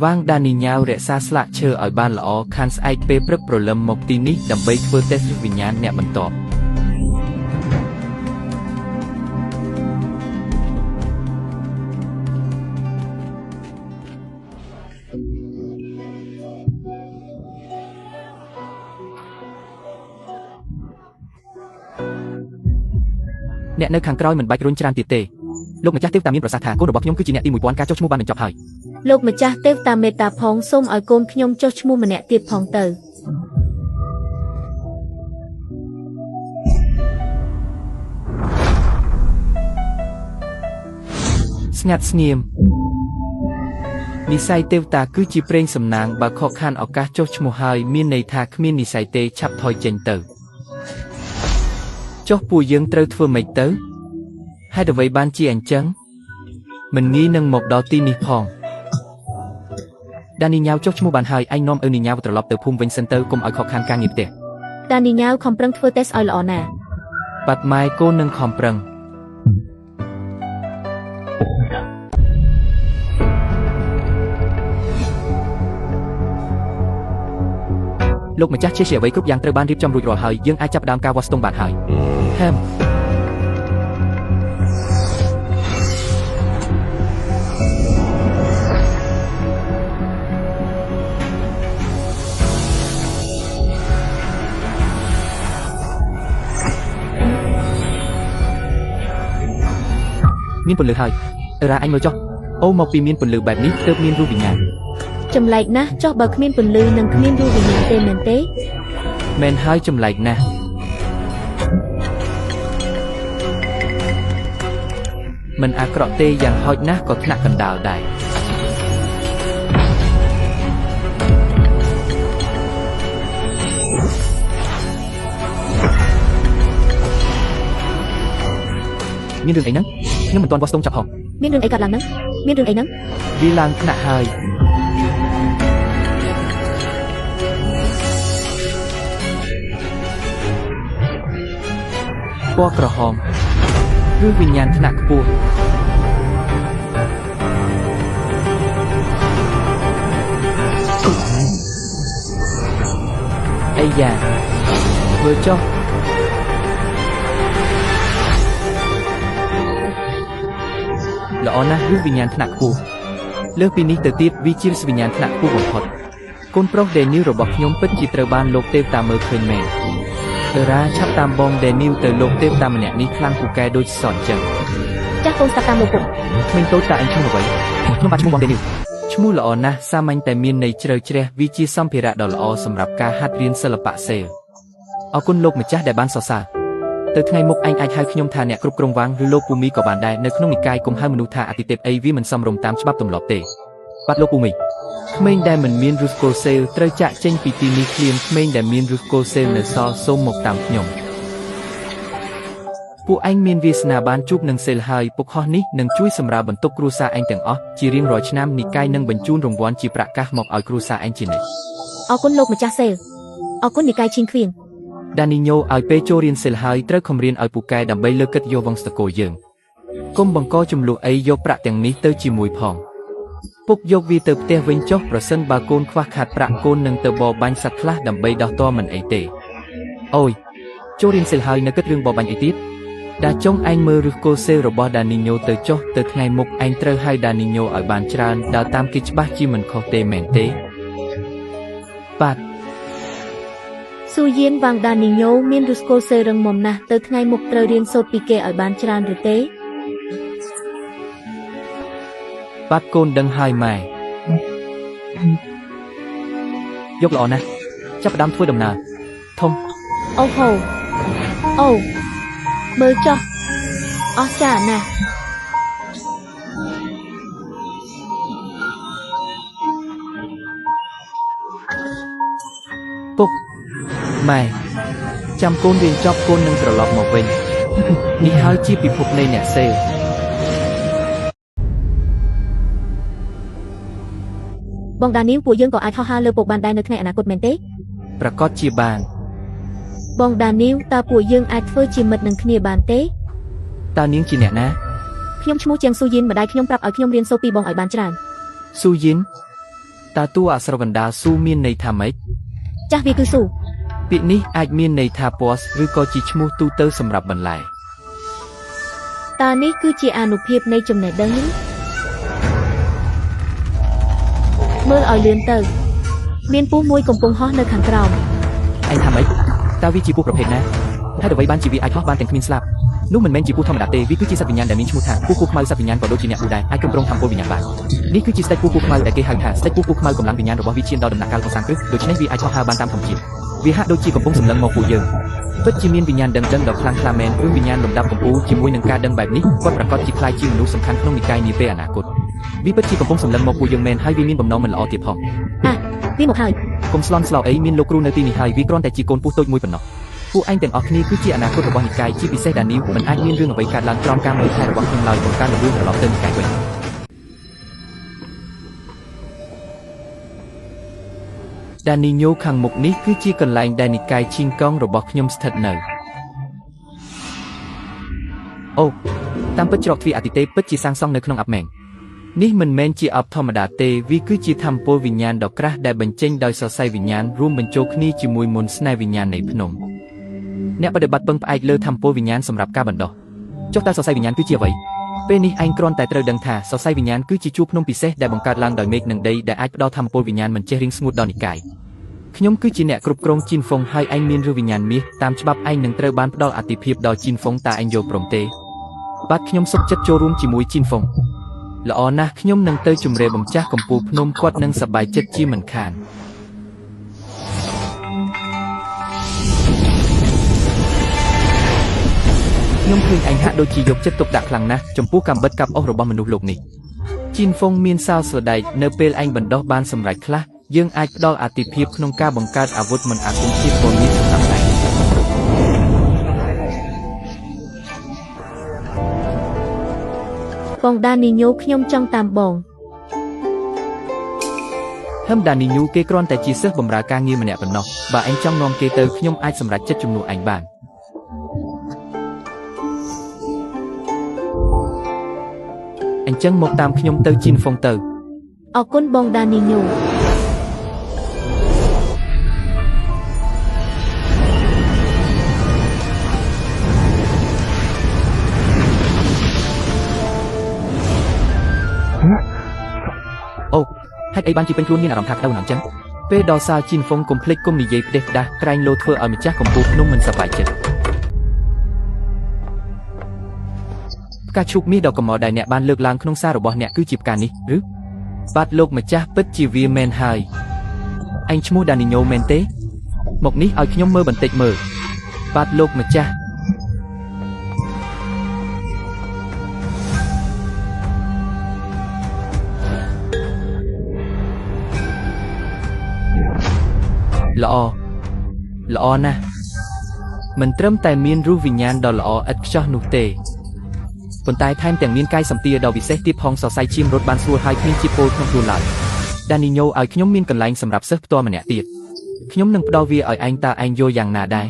វ៉ាងដានីញ៉ាវរក្សាស្លាកឈើឲ្យបានល្អខានស្អែកពេលព្រឹកព្រលឹមមកទីនេះដើម្បីធ្វើតេស្តវិញ្ញាណអ្នកបន្ទាប់ អ្នកនៅខាងក្រោយមិនបាច់រុញច្រានទៀតទេលោកម្ចាស់ទេវតាមានប្រសាសន៍ថាកូនរបស់ខ្ញុំគឺជាអ្នកទី1000ការចុះឈ្មោះបានបញ្ចប់ហើយ លោកម្ចាស់ទេវតាមេត្តាផងសូមឲ្យកូនខ្ញុំចុះឈ្មោះម្នាក់ទៀតផងទៅ ស្ងាត់ស្ងៀមនិស័យទេវតាគឺជាប្រេងសំណាងបើខកខានឱកាសចុះឈ្មោះហើយមានន័យថាគ្មាននិស័យទេឆាប់ថយចេញទៅចុះពួកយើងត្រូវធ្វើម៉េចទៅហេតុអ្វីបានជាអញ្ចឹងមិនងាយនឹងមកដល់ទីនេះផងដានីញ៉ាវចុះឈ្មោះបានហើយឯងនាំឪនីញ៉ាវត្រឡប់ទៅភូមិវិញសិនទៅកុំឲ្យខកខានការងារផ្ទះ ដានីញ៉ាវខំប្រឹងធ្វើតេស្តឲ្យល្អណាស់ បាត់ម៉ែកូននឹងខំប្រឹងលោកម្ចាស់ជាអ្វីគ្រប់យ៉ាងត្រូវបានរៀបចំរួចរាល់ហើយយើងអាចចាប់ផ្ដើមការវាស់ស្ទង់បានហើយហឹមមានពន្លឺហើយអឺរ៉ាអញមើលចុះអូមកពីមានពន្លឺបែបនេះទើបមានរូបវិញ្ញាណ ចម្លែកណាស់ចុះបើគ្មានពន្លឺនិងគ្មានរូបវិញ្ញាណទេមែនទេ មែនហើយចម្លែកណាស់មិនអាក្រក់ទេយ៉ាងហោចណាស់ក៏ថ្នាក់កណ្ដាលដែរមានរឿងអីហ្នឹងខ្ញុំមិនទាន់វាស់ស្ទង់ចាប់ផង មានរឿងអីកើតឡើងហ្នឹងមានរឿងអីហ្នឹង វាឡើងថ្នាក់ហើយពណ៌ក្រហមឬវិញ្ញាណថ្នាក់ខ្ពស់អីយ៉ាមើលចុះល្អណាស់ឬវិញ្ញាណថ្នាក់ខ្ពស់លើសពីនេះទៅទៀតវាជាវិញ្ញាណថ្នាក់ខ្ពស់បំផុតកូនប្រុសដេនីវរបស់ខ្ញុំពិតជាត្រូវបានលោកទេវតាមើលឃើញមែនអឺរ៉ាឆាប់តាមបងដេនីវទៅលោកទេវតាម្នាក់នេះខ្លាំងពូកែដូចសតចឹង ចាស់កូនស្ដាប់តាមលោកពុក ក្មេងតូចតាអញឈ្មោះអ្វីខ្ញុំបាទឈ្មោះបងដេនីវឈ្មោះល្អណាស់សាមញ្ញតែមានន័យជ្រៅជ្រះវាជាសម្ភារៈដ៏ល្អសម្រាប់ការហាត់រៀនសិល្បៈសេលអរគុណលោកម្ចាស់ដែលបានសរសើរទៅថ្ងៃមុខឯងអាចហៅខ្ញុំថាអ្នកគ្រប់គ្រងវាំងឬលោកពូមីក៏បានដែរនៅក្នុងនិកាយកុំហៅមនុស្សថាអតិទេពអីវាមិនសមរម្យតាមច្បាប់ទម្លាប់ទេបាទលោកពូមីក្មេងដែលមិនមានឫសគល់សេលត្រូវចាក់ចេញពីទីនេះភ្លាមក្មេងដែលមានឫសគល់សេលនៅសល់សូមមកតាមខ្ញុំពួកឯងមានវាសនាបានជួបនឹងសេលហើយពុកហោះនេះនឹងជួយសម្រាលបន្ទុកគ្រួសារឯងទាំងអស់ជារៀងរាល់ឆ្នាំនិកាយនឹងបញ្ជូនរង្វាន់ជាប្រាក់កាសមកឲ្យគ្រួសារឯងជានិច្ច អរគុណលោកម្ចាស់សេលអរគុណនិកាយឈីងគ្វៀង ដានីញ៉ូឲ្យពេលចូលរៀនសិលហើយត្រូវខំរៀនឲ្យពូកែដើម្បីលើកកិត្តិយសវង្សត្រកូលយើងកុំបង្កចំនួនអីយកប្រាក់ទាំងនេះទៅជាមួយផងពុកយកវាទៅផ្ទះវិញចុះប្រសិនបើកូនខ្វះខាតប្រាក់កូននឹងទៅបរបាញ់សត្វខ្លះដើម្បីដោះតមិនអីទេអូយចូលរៀនសិលហើយនៅគិតរឿងបរបាញ់អីទៀតដាចុងឯងមើលឫសគល់សេលរបស់ដានីញ៉ូទៅចុះទៅថ្ងៃមុខឯងត្រូវហៅដានីញ៉ូឲ្យបានច្រើនដើរតាមគេច្បាស់ជាមិនខុសទេមែនទេបាទ ស៊ូយៀនវាងដានីញ៉ូមានឫសគល់សេលរឹងមាំណាស់ទៅថ្ងៃមុខត្រូវរៀនសូត្រពីគេឲ្យបានច្រើនឬទេ បាទកូនដឹងហើយម៉ែយកល្អណាស់ចាប់ផ្ដើមធ្វើដំណើរធំ អូហូអូមើលចុះអស្ចារ្យណាស់ ពុកម៉ែចាំកូនរៀនចប់កូននឹងត្រឡប់មកវិញនេះហើយជាពិភពនៃអ្នកសេល បងដានីវពួកយើងក៏អាចហោះហើរលើពកបានដែរនៅថ្ងៃអនាគតមែនទេ ប្រកាសជាបាន បងដានីវតើពួកយើងអាចធ្វើជាមិត្តនឹងគ្នាបានទេ តើនាងជាអ្នកណា ខ្ញុំឈ្មោះជាងស៊ូយីនម្ដាយខ្ញុំប្រាប់ឲ្យខ្ញុំរៀនសូត្រពីបងឲ្យបានច្រើន ស៊ូយីនតើតួអក្សរកណ្ដាលស៊ូមានន័យថាម៉េច ចាស់វាគឺស៊ូ ពាក្យនេះអាចមានន័យថាពណ៌ឬក៏ជាឈ្មោះទូទៅសម្រាប់បន្លែ តើនេះគឺជាអានុភាពនៃចំណេះដឹងនេះមើលឲ្យលឿនទៅមានពស់មួយកំពុងហោះនៅខាងក្រោម ឯងថាម៉េចតើវាជាពស់ប្រភេទណាហេតុអ្វីបានជាវាអាចហោះបានទាំងគ្មានស្លាប់ នោះមិនមែនជាពស់ធម្មតាទេវាគឺជាសត្វវិញ្ញាណដែលមានឈ្មោះថាពស់ពស់ខ្មៅសត្វវិញ្ញាណក៏ដូចជាអ្នកពស់ដែរអាចគ្រប់គ្រងធម្មពលវិញ្ញាណបាននេះគឺជាស្ដេចពស់ពស់ខ្មៅដែលគេហៅថាស្ដេចពស់ពស់ខ្មៅកម្លាំងវិញ្ញាណរបស់វាឈានដល់ដំណាក់កាលកសាងគ្រឹះដូច្នេះវាអាចហោះហើរបានតាមធម្មជាតិវាហាក់ដូចជាកំពុងសម្លឹងមកពួកយើងពិតជាមានវិញ្ញាណដឹងដឹងដ៏ខ្លាំងក្លាមែនឬវិញ្ញាណលំដាប់កំពូលជាមួយនឹងការដឹងបែបនេះគាត់ប្រាកដជាក្លាយជាមនុស្សសំខាន់ក្នុងនិកាយនាពេលអនាគតវាពិតជាកំពុងសម្លឹងមកពួកយើងមែនហើយវាមានបំណងមិនល្អទៀតផងអាវាមកហើយកុំស្លន់ស្លោអីមានលោកគ្រូនៅទីនេះហើយវាគ្រាន់តែជាកូនពស់តូចមួយប៉ុណ្ណោះពួកឯងទាំងអស់គ្នាគឺជាអនាគតរបស់និកាយជាពិសេសដានីវមិនអាចមានរឿងអ្វីកើតឡើងក្រោមការមើលថែរបស់ខ្ញុំឡើយបង្កើនល្បឿនត្រឡប់ទៅនិកាយវិញដានីញ៉ូខាងមុខនេះគឺជាកន្លែងដែលនិកាយឈីងកងរបស់ខ្ញុំស្ថិតនៅអូតាមពិតច្រកទ្វារអតិទេពិតជាសាងសង់នៅក្នុងអាប់មែងនេះមិនមែនជាអបធម្មតាទេវាគឺជាធម្មពលវិញ្ញាណដ៏ក្រាស់ដែលបញ្ចេញដោយសរសៃវិញ្ញាណរួមបញ្ចូលគ្នាជាមួយមន្តស្នេហ៍វិញ្ញាណនៃភ្នំអ្នកបដិបត្តិពឹងផ្អែកលើធម្មពលវិញ្ញាណសម្រាប់ការបណ្ដុះចុះតើសរសៃវិញ្ញាណគឺជាអ្វីពេលនេះឯងគ្រាន់តែត្រូវដឹងថាសរសៃវិញ្ញាណគឺជាជួរភ្នំពិសេសដែលបង្កើតឡើងដោយមេឃនិងដីដែលអាចផ្ដល់ធម្មពលវិញ្ញាណមិនចេះរីងស្ងួតដល់និកាយខ្ញុំគឺជាអ្នកគ្រប់គ្រងជីនហ្វុងហើយឯងមានឬវិញ្ញាណមាសតាមច្បាប់ឯងនឹងត្រូវបានផ្ដល់អតិភិបដល់ជីនហ្វុងតើឯងយល់ព្រមទេបាទខ្ញុំសុខចិត្តចូលរួមជាមួយជីនហ្វុងល្អណាស់ខ្ញុំនឹងទៅជម្រាបម្ចាស់កំពូលភ្នំគាត់នឹងសប្បាយចិត្តជាមិនខានខ្ញុំឃើញឯងហាក់ដូចជាយកចិត្តទុកដាក់ខ្លាំងណាស់ចំពោះកាំបិតកាប់អុសរបស់មនុស្សលោកនេះជីនហ្វុងមានសោស្រដែកនៅពេលឯងបណ្ដុះបានសម្រេចខ្លះយើងអាចផ្ដល់អតិភិបក្នុងការបង្កើតអាវុធមិនអាគមជាតិពណ៌មាសសម្រាប់ឯងបងដានីញ៉ូខ្ញុំចង់តាមបងហឹមដានីញ៉ូគេគ្រាន់តែជាសិស្សបម្រើការងារម្នាក់ប៉ុណ្ណោះបើឯងចង់នាំគេទៅខ្ញុំអាចសម្រេចចិត្តជំនួសឯងបានអញ្ចឹងមកតាមខ្ញុំទៅជីនហ្វុងទៅអរគុណបងដានីញ៉ូអូហេតុអីបានជាពេញខ្លួនមានអារម្មណ៍ថាក្តៅណាស់ចឹងពេលដល់សាលជីនហ្វុងកុំភ្លេចគុំនិយាយផ្ដេសផ្ដាស់ក្រែងលោធ្វើឲ្យម្ចាស់កំពូលភ្នំមិនសប្បាយចិត្តផ្កាឈូកមាសដ៏កម្រដែលអ្នកបានលើកឡើងក្នុងសាររបស់អ្នកគឺជាផ្កានេះឬបាទលោកម្ចាស់ពិតជាវាមែនហើយឯងឈ្មោះដានីញ៉ូមែនទេមកនេះឲ្យខ្ញុំមើលបន្តិចមើលបាទលោកម្ចាស់ល្អល្អណាស់មិនត្រឹមតែមានរូបវិញ្ញាណដ៏ល្អឥតខ្ចោះនោះទេប៉ុន្តែថែមទាំងមានកាយសម្ទាដ៏វិសេសទៀតផងសរសៃឈាមរត់បានស្រួលហើយគ្មានជាតិពុលក្នុងខ្លួនឡើយដានីញ៉ូឲ្យខ្ញុំមានកន្លែងសម្រាប់សិស្សផ្ទាល់ម្នាក់ទៀតខ្ញុំនឹងផ្ដល់វាឲ្យឯងតើឯងយល់យ៉ាងណាដែរ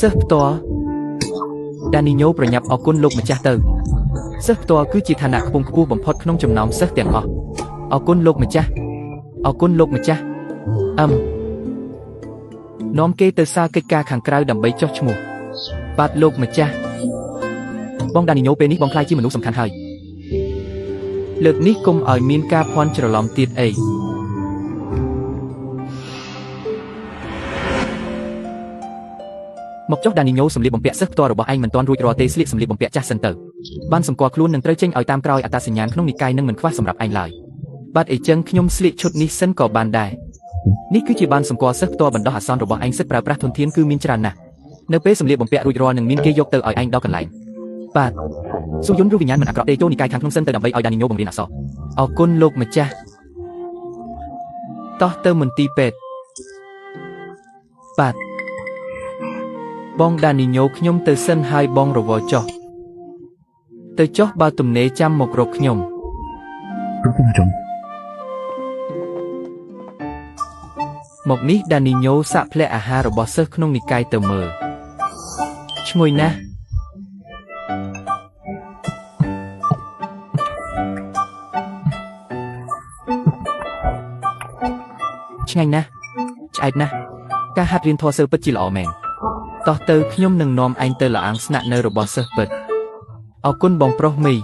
សិស្សផ្ទាល់ដានីញ៉ូប្រញាប់អរគុណលោកម្ចាស់ទៅសិស្សផ្ទាល់គឺជាឋានៈខ្ពង់ខ្ពស់បំផុតក្នុងចំណោមសិស្សទាំងអស់អរគុណលោកម្ចាស់អរគុណលោកម្ចាស់អឹមនាំគេទៅសាលកិច្ចការខាងក្រៅដើម្បីចុះឈ្មោះបាទលោកម្ចាស់បងដានីញ៉ូពេលនេះបងក្លាយជាមនុស្សសំខាន់ហើយលើកនេះកុំឲ្យមានការភ័ន្តច្រឡំទៀតអីមកចុះដានីញ៉ូសម្លៀកបំពាក់សិស្សផ្ទាល់របស់ឯងមិនទាន់រួចរាល់ទេស្លៀកសម្លៀកបំពាក់ចាស់សិនទៅបានសម្គាល់ខ្លួននឹងត្រូវចេញឲ្យតាមក្រោយអត្តសញ្ញាណក្នុងនិកាយនឹងមិនខ្វះសម្រាប់ឯងឡើយបាទអីចឹងខ្ញុំស្លៀកឈុតនេះសិនក៏បានដែរនេះគឺជាបានសម្គាល់សិស្សផ្ទាល់បណ្ដោះអាសន្នរបស់ឯងសិទ្ធិប្រើប្រាស់ធនធានគឺមានច្រើនណាស់នៅពេលសម្លៀកបំពាក់រួចរាល់នឹងមានគេយកទៅឲ្យឯងដល់កន្លែងបាទស៊ូយុនឬវិញ្ញាណមិនអាក្រក់ទេចូលនិកាយខាងក្នុងសិនទៅដើម្បីឲ្យដានីញ៉ូបង្រៀនអក្សរអរគុណលោកម្ចាស់តោះទៅមន្ទីរពេទ្យបាទបងដានីញ៉ូខ្ញុំទៅសិនហើយបងរវល់ចុះទៅចុះបើទំនេរចាំមករកខ្ញុំមកនេះដានីញ៉ូសាក់ផ្លែអាហាររបស់សិស្សក្នុងនិកាយទៅមើលឈ្ងុយណាស់ឆ្ងាញ់ណាស់ឆ្អែតណាស់ការហាត់រៀនធម៌សិលពិតជាល្អមែនតោះទៅខ្ញុំនឹងនាំឯងទៅល្អាងស្នាក់នៅរបស់សិស្សពិតអរគុណបងប្រុសមី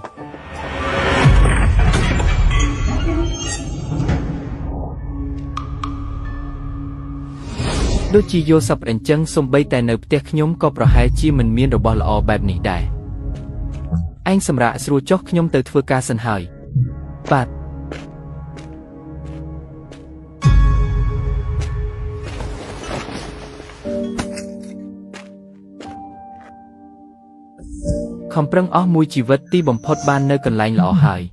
ដូចជាយល់សប្តិអញ្ចឹងសូម្បីតែនៅផ្ទះខ្ញុំក៏ប្រហែលជាមិនមានរបស់ល្អបែបនេះដែរឯងសម្រាកស្រួលចុះខ្ញុំទៅធ្វើការសិនហើយបាទខំប្រឹងអស់មួយជីវិតទីបំផុតបាននៅកន្លែងល្អហើយ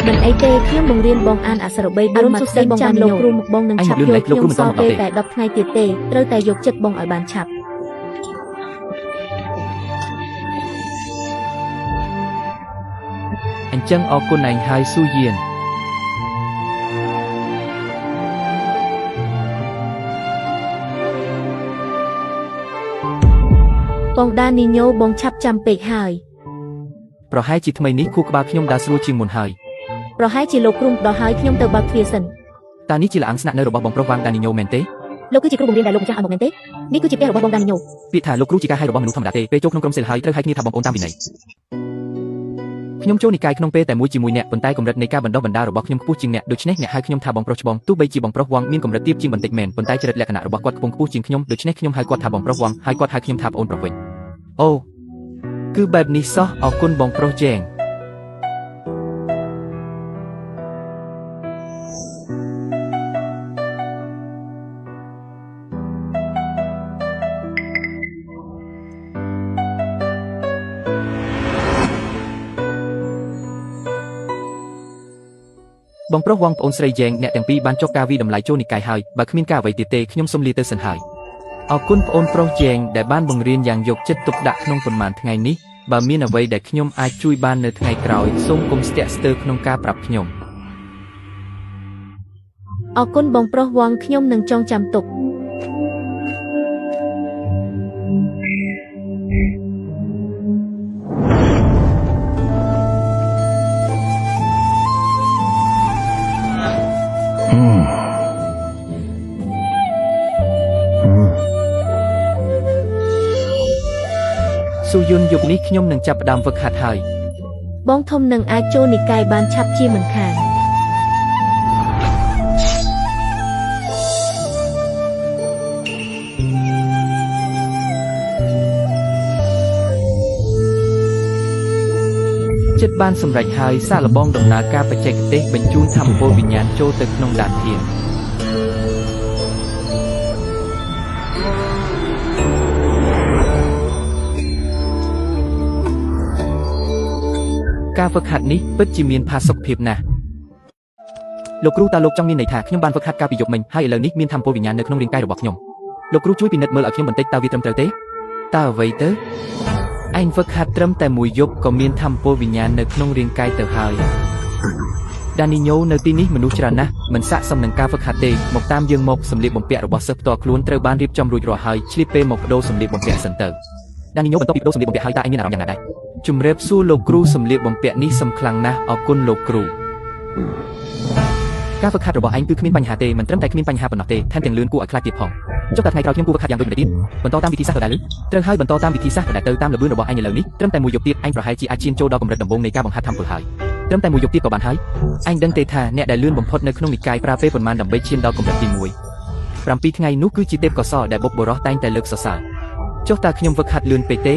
មិនអីទេខ្ញុំបង្រៀនបងអានអក្សរ3 4មកស្ដីចាំលោកគ្រូមកបងនឹងឆាប់យល់ខ្ញុំសល់ពេលតែ10ថ្ងៃទៀតទេត្រូវតែយកចិត្តបងឲ្យបានឆាប់អញ្ចឹងអរគុណឯងហើយស៊ូយានបងដានីញ៉ូបងឆាប់ចាំពេកហើយប្រហែលជាថ្មីនេះខួរក្បាលខ្ញុំដើរស្រួលជាងមុនហើយប្រហែលជាលោកគ្រូដល់ហើយខ្ញុំទៅបើកទ្វារសិនតើនេះជាល្អាងស្នាក់នៅរបស់បងប្រុសវ៉ាងដានីញ៉ូមែនទេលោកគឺជាគ្រូបង្រៀនដែលលោកម្ចាស់ឲ្យមកមែនទេនេះគឺជាផ្ទះរបស់បងដានីញ៉ូពាក្យថាលោកគ្រូជាការហៅរបស់មនុស្សធម្មតាទេពេលចូលក្នុងក្រុមសិលហើយត្រូវហៅគ្នាថាបងប្អូនតាមវិន័យខ្ញុំចូលនិកាយក្នុងពេលតែមួយជាមួយអ្នកប៉ុន្តែកម្រិតនៃការបណ្ដុះបណ្ដាលរបស់ខ្ញុំខ្ពស់ជាងអ្នកដូច្នេះអ្នកហៅខ្ញុំថាបងប្រុសច្បងទោះបីជាបងប្រុសវ៉ាងមានកម្រិតទាបជាងបន្តិចមែនប៉ុន្តែចរិតលក្ខណៈរបស់គាត់ខ្ពង់ខ្ពស់ជាងខ្ញុំដូច្នេះខ្ញុំហៅគាត់ថាបងប្រុសវ៉ាងហើយគាត់ហៅខ្ញុំថាប្អូនប្រុសវិញអូគឺបែបនេះសោះអរគុណបងប្រុសជេងបងប្រុសវងប្អូនស្រីយ៉ែងអ្នកទាំងពីរបានចុះការវីតម្លៃចូលនិកាយហើយបើគ្មានការអ្វីទៀតទេខ្ញុំសូមលាទៅសិនហើយអរគុណប្អូនប្រុសយ៉ែងដែលបានបង្រៀនយ៉ាងយកចិត្តទុកដាក់ក្នុងប៉ុន្មានថ្ងៃនេះបើមានអ្វីដែលខ្ញុំអាចជួយបាននៅថ្ងៃក្រោយសូមកុំស្ទាក់ស្ទើរក្នុងការប្រាប់ខ្ញុំអរគុណបងប្រុសវងខ្ញុំនឹងចងចាំទុកស៊ូយុនយប់នេះខ្ញុំនឹងចាប់ផ្ដើមហ្វឹកហាត់ហើយបងធំនឹងអាចចូលនិកាយបានឆាប់ជាមិនខានចិត្តបានសម្រេចហើយសាកល្បងដំណើរការបច្ចេកទេសបញ្ជូនធម្មពលវិញ្ញាណចូលទៅក្នុងដានធានការហ្វឹកហាត់នេះពិតជាមានផាសុកភាពណាស់លោកគ្រូតើលោកចង់មានន័យថាខ្ញុំបានហ្វឹកហាត់កាលពីយប់មិញហើយឥឡូវនេះមានធម្មពលវិញ្ញាណនៅក្នុងរាងកាយរបស់ខ្ញុំលោកគ្រូជួយពិនិត្យមើលឲ្យខ្ញុំបន្តិចតើវាត្រឹមត្រូវទេតើអ្វីទៅឯងហ្វឹកហាត់ត្រឹមតែមួយយប់ក៏មានធម្មពលវិញ្ញាណនៅក្នុងរាងកាយទៅហើយដានីញ៉ូនៅទីនេះមនុស្សច្រើនណាស់មិនស័ក្តិសមនឹងការហ្វឹកហាត់ទេមកតាមយើងមកសម្លៀកបំពាក់របស់សិស្សផ្ទាល់ខ្លួនត្រូវបានរៀបចំរួចរាល់ហើយឆ្លៀតពេលមកបដូរសម្លៀកបំពាក់សិនទៅដានីញ៉ូបន្ទាប់ពីបដូរសម្លៀកបំពាក់ហើយតើឯងមានអារម្មណ៍យ៉ាងណាដែរជំរាបសួរលោកគ្រូសម្លៀកបំពាក់នេះសំខ្លាំងណាស់អរគុណលោកគ្រូការហ្វឹកហាត់របស់ឯងគឺគ្មានបញ្ហាទេមិនត្រឹមតែគ្មានបញ្ហាប៉ុណ្ណោះទេថែមទាំងលឿនគួរឲ្យខ្លាចទៀតផងចុះតែថ្ងៃក្រោយខ្ញុំគួរហ្វឹកហាត់យ៉ាងដូចម្តេចទៀតបន្តតាមវិធីសាស្ត្រដដែលឬត្រូវហើយបន្តតាមវិធីសាស្ត្រដដែលទៅតាមល្បឿនរបស់ឯងឥឡូវនេះត្រឹមតែមួយយប់ទៀតឯងប្រហែលជាអាចឈានចូលដល់កម្រិតដំបូងនៃការបង្ហាត់ធម្មពលហើយត្រឹមតែមួយយប់ទៀតក៏បានហើយឯងដឹងទេថាអ្នកដែលលឿនបំផុតនៅក្នុងនិកាយប្រើពេលប៉ុន្មានដើម្បីឈានដល់កម្រិតទី1 7ថ្ងៃនោះគឺជាទេពកោសល្យដែលបុព្វបុរសតែងតែលើកសរសើរចុះតើខ្ញុំហ្វឹកហាត់លឿនពេកទេ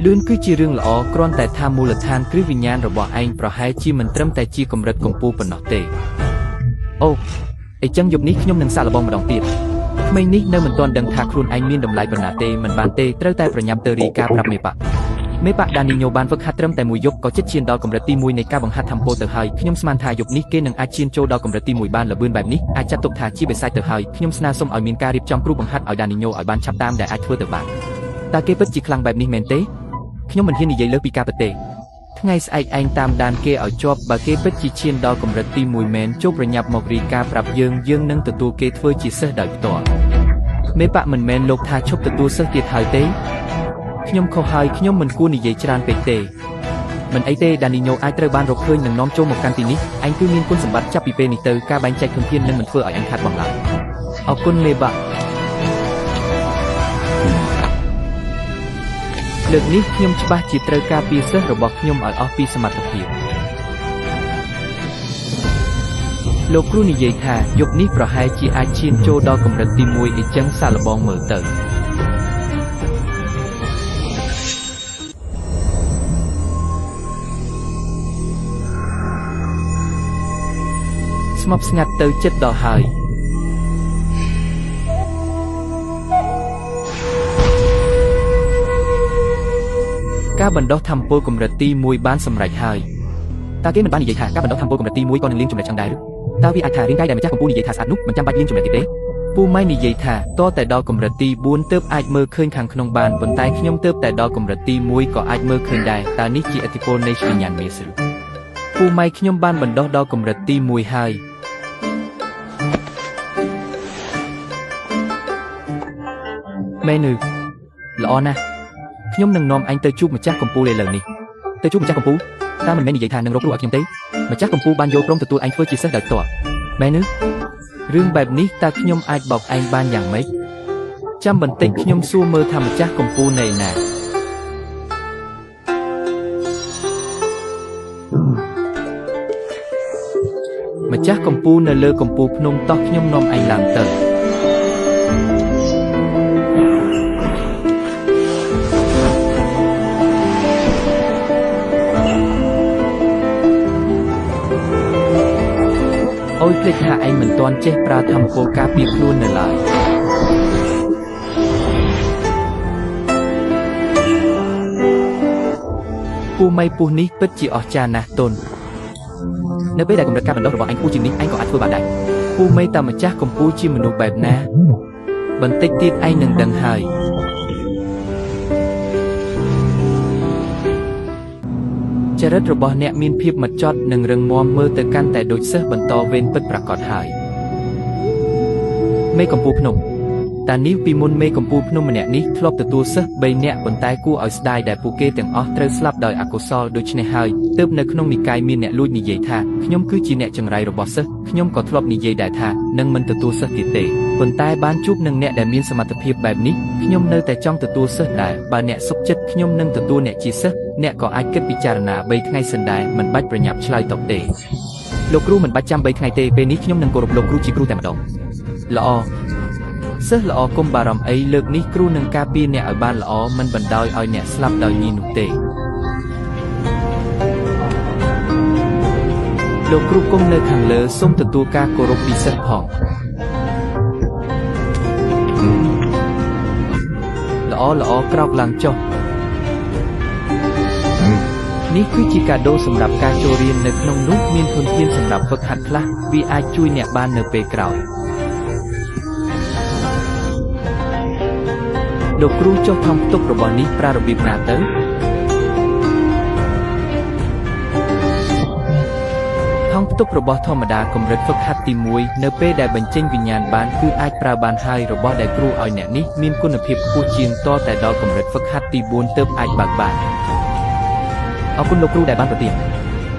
លឿនគឺជារឿងល្អគ្រាន់តែថាមូលដ្ឋានគ្រឹះវិញ្ញាណរបស់ឯងប្រហែលជាមិនត្រឹមតែជាកម្រិតកម្ពស់ប៉ុណ្ណោះទេអូអីចឹងយប់នេះខ្ញុំនឹងសាកល្បងម្ដងទៀតក្មេងនេះនៅមិនទាន់ដឹងថាខ្លួនឯងមានតម្លៃប៉ុណ្ណាទេមិនបានទេត្រូវតែប្រញាប់ទៅរាយការណ៍ប្រាប់មេបាក់ដានីញ៉ូបានហ្វឹកហាត់ត្រឹមតែមួយយប់ក៏ជិតឈានដល់កម្រិតទី1នៃការបង្ហាត់ធម្មពលទៅហើយខ្ញុំស្មានថាយប់នេះគេនឹងអាចឈានចូលដល់កម្រិតទី1បានល្បឿនបែបនេះអាចចាត់ទុកថាជាបិសាចទៅហើយខ្ញុំស្នើសុំឲ្យមានការរៀបចំគ្រូបង្ហាត់ឲ្យដានីញ៉ូឲ្យបានឆាប់តាមដែលអាចធ្វើទៅបានតើគេពិតជាខ្លាំងបែបនេះមែនទេខ្ញុំមិនហ៊ាននិយាយលើសពីការពិតទេថ្ងៃស្អែកឯងតាមដានគេឲ្យជាប់បើគេពិតជាឈានដល់កម្រិតទី1មែនចូលប្រញាប់មករាយការណ៍ប្រាប់យើងយើងនឹងទទួលគេធ្វើជាសិស្សដោយផ្ទាល់មេបាក់មិនមែនលោកថាឈប់ទទួលសិស្សទៀតហើយទេខ្ញុំខុសហើយខ្ញុំមិនគួរនិយាយច្រើនពេកទេមិនអីទេដានីញ៉ូអាចត្រូវបានរកឃើញនិងនាំចូលមកកាន់ទីនេះឯងគឺមានគុណសម្បត្តិចាប់ពីពេលនេះទៅការបែងចែកធនធាននឹងមិនធ្វើឲ្យឯងខាតបង់ឡើយអរគុណមេបាក់ លើកនេះខ្ញុំច្បាស់ជាត្រូវការពារសិស្សរបស់ខ្ញុំឲ្យអស់ពីសមត្ថភាពលោកគ្រូនិយាយថាយប់នេះប្រហែលជាអាចឈានចូលដល់កម្រិតទី1អ៊ីចឹងសាកល្បងមើលទៅស្ងប់ស្ងាត់ទៅចិត្តដល់ហើយការបណ្ដុះធម្មពលកម្រិតទី1បានសម្រេចហើយតើគេមិនបាននិយាយថាការបណ្ដុះធម្មពលកម្រិតទី1ក៏នឹងលាងចំណេះឆ្អឹងដែរឬតើវាអាចថារាងកាយដែលម្ចាស់កំពូលនិយាយថាស្អាតនោះមិនចាំបាច់លាងចំណេះទៀតទេពូម៉ៃនិយាយថាតតែដល់កម្រិតទី4ទើបអាចមើលឃើញខាងក្នុងបានប៉ុន្តែខ្ញុំទើបតែដល់កម្រិតទី1ក៏អាចមើលឃើញដែរតើនេះជាឥទ្ធិពលនៃវិញ្ញាណមេស្ឬពូម៉ៃខ្ញុំបានបណ្ដុះដល់កម្រិតទី1ហើយមែនឬល្អណាស់ខ្ញុំនឹងនាំអញទៅជួបម្ចាស់កំពូលឥឡូវនេះទៅជួបម្ចាស់កំពូលតើមិនមែននិយាយថានឹងរកគ្រូឲ្យខ្ញុំទេម្ចាស់កំពូលបានយល់ព្រមទទួលឯងធ្វើជាសិស្សដោយផ្ទាល់មែនឬរឿងបែបនេះតើខ្ញុំអាចបោកឯងបានយ៉ាងម៉េចចាំបន្តិចខ្ញុំសួរមើលថាម្ចាស់កំពូលនៅឯណាម្ចាស់កំពូលនៅលើកំពូលភ្នំតោះខ្ញុំនាំឯងឡើងទៅអូយភ្លេចថាឯងមិនទាន់ចេះប្រើធម្មពលការពារខ្លួននៅឡើយពូម៉ៃពស់នេះពិតជាអស្ចារ្យណាស់ទុននៅពេលដែលកម្រិតការបណ្ដុះរបស់ឯងខ្ពស់ជាងនេះឯងក៏អាចធ្វើបានដែរពូម៉ៃតាមម្ចាស់កំពូលជាមនុស្សបែបណាបន្តិចទៀតឯងនឹងដឹងហើយចរិតរបស់អ្នកមានភាពម៉ត់ចត់និងរឹងមាំមើលទៅកាន់តែដូចសិស្សបន្តវេនពិតប្រាកដហើយមេកំពូលភ្នំតានេះពីមុនមេកំពូលភ្នំម្នាក់នេះធ្លាប់ទទួលសិស្ស3នាក់ប៉ុន្តែគួរឲ្យស្ដាយដែលពួកគេទាំងអស់ត្រូវស្លាប់ដោយអកុសលដូច្នេះហើយទើបនៅក្នុងនិកាយមានអ្នកលួចនិយាយថាខ្ញុំគឺជាអ្នកចង្រៃរបស់សិស្សខ្ញុំក៏ធ្លាប់និយាយដែរថានឹងមិនទទួលសិស្សទៀតទេប៉ុន្តែបានជួបនឹងអ្នកដែលមានសមត្ថភាពបែបនេះខ្ញុំនៅតែចង់ទទួលសិស្សដែរបើអ្នកសុខចិត្តខ្ញុំនឹងទទួលអ្នកជាសិស្សអ្នកក៏អាចគិតពិចារណា3ថ្ងៃសិនដែរមិនបាច់ប្រញាប់ឆ្លើយតបទេលោកគ្រូមិនបាច់ចាំ3ថ្ងៃទេពេលនេះខ្ញុំនឹងគោរពលោកគ្រូជាគ្រូតែម្ដងល្អសិស្សល្អកុំបារម្ភអីលើកនេះគ្រូនឹងការពារអ្នកឲ្យបានល្អមិនបណ្ដោយឲ្យអ្នកស្លាប់ដោយញីនោះទេលោកគ្រូគង់នៅខាងលើសូមទទួលការគោរពពីសិស្សផងល្អល្អក្រោកឡើងចុះនេះគឺជាកាដូសម្រាប់ការចូលរៀននៅក្នុងនោះមានធនធានសម្រាប់ហ្វឹកហាត់ខ្លះវាអាចជួយអ្នកបាននៅពេលក្រោយលោកគ្រូចុះថង់ផ្ទុករបស់នេះប្រើរបៀបណាទៅថង់ផ្ទុករបស់ធម្មតាកម្រិតហ្វឹកហាត់ទី1នៅពេលដែលបញ្ចេញវិញ្ញាណបានគឺអាចប្រើបានហើយរបស់ដែលគ្រូឲ្យអ្នកនេះមានគុណភាពខ្ពស់ជាងតតែដល់កម្រិតហ្វឹកហាត់ទី4ទើបអាចបើកបានអរគុណលោកគ្រូដែលបានប្រទាន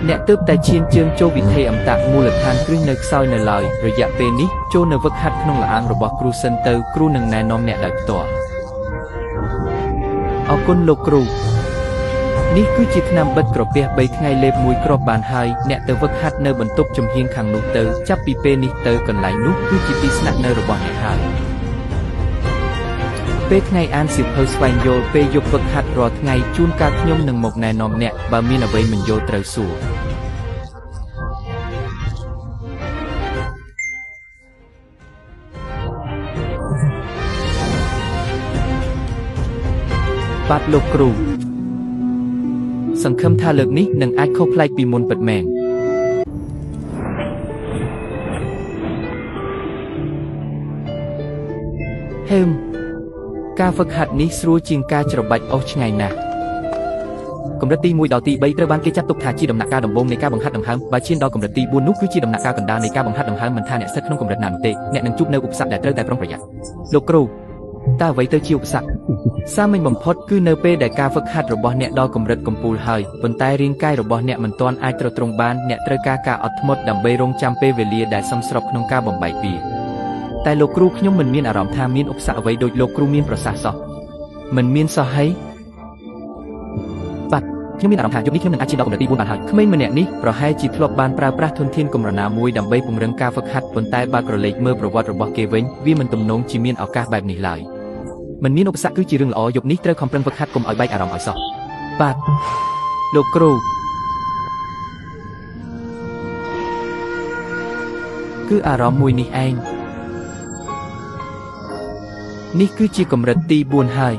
អ្នកទើបតែឈានជើងចូលវិថីអមតៈមូលដ្ឋានគ្រឹះនៅខ្សោយនៅឡើយរយៈពេលនេះចូលនៅហ្វឹកហាត់ក្នុងល្អាងរបស់គ្រូសិនទៅគ្រូនឹងណែនាំអ្នកដោយផ្ទាល់អរគុណលោកគ្រូនេះគឺជាថ្នាំបិទក្រពះ3ថ្ងៃលេបមួយគ្រាប់បានហើយអ្នកទៅហ្វឹកហាត់នៅបន្ទប់ចំហៀងខាងនោះទៅចាប់ពីពេលនេះទៅកន្លែងនោះគឺជាទីស្នាក់នៅរបស់អ្នកហើយពេលថ្ងៃអានសៀវភៅស្វែងយល់ពេលយប់ហ្វឹកហាត់រាល់ថ្ងៃជួនកាលខ្ញុំនឹងមកណែនាំអ្នកបើមានអ្វីមិនយល់ត្រូវសួរបាទលោកគ្រូសង្ឃឹមថាលើកនេះនឹងអាចខុសប្លែកពីមុនពិតមែនហេមការហ្វឹកហាត់នេះស្រួលជាងការច្របាច់អស់ឆ្ងាយណាស់កម្រិតទី1ដល់ទី3ត្រូវបានគេចាត់ទុកថាជាដំណាក់កាលដំបូងនៃការបង្ហាត់ដង្ហើមបើឈានដល់កម្រិតទី4នោះគឺជាដំណាក់កាលកណ្ដាលនៃការបង្ហាត់ដង្ហើមមិនថាអ្នកស្ថិតក្នុងកម្រិតណានោះទេអ្នកនឹងជួបនៅឧបសគ្គដែលត្រូវតែប្រុងប្រយ័ត្នលោកគ្រូតើអ្វីទៅជាឧបសគ្គសាមញ្ញបំផុតគឺនៅពេលដែលការហ្វឹកហាត់របស់អ្នកដល់កម្រិតកំពូលហើយប៉ុន្តែរាងកាយរបស់អ្នកមិនទាន់អាចទ្រទ្រង់បានអ្នកត្រូវការការអត់ធ្មត់ដើម្បីរងចាំពេលវេលាដែលសមស្របក្នុងការបំបែកវាតែលោកគ្រូខ្ញុំមិនមានអារម្មណ៍ថាមានឧបសគ្គអ្វីដូចលោកគ្រូមានប្រសាសន៍សោះមិនមានសោះហី ខ្ញុំមានអារម្មណ៍ថាយប់នេះខ្ញុំនឹងអាចឈានដល់កម្រិតទី4បានហើយក្មេងម្នាក់នេះប្រហែលជាធ្លាប់បានប្រើប្រាស់ធនធានកម្រណាមួយដើម្បីពង្រឹងការហ្វឹកហាត់ប៉ុន្តែបើក្រឡេកមើលប្រវត្តិរបស់គេវិញវាមិនទំនងជាមានឱកាសបែបនេះឡើយមិនមានឧបសគ្គគឺជារឿងល្អយប់នេះត្រូវខំប្រឹងហ្វឹកហាត់កុំឲ្យបែកអារម្មណ៍ឲ្យសោះបាទលោកគ្រូគឺអារម្មណ៍មួយនេះឯងនេះគឺជាកម្រិតទី4ហើយ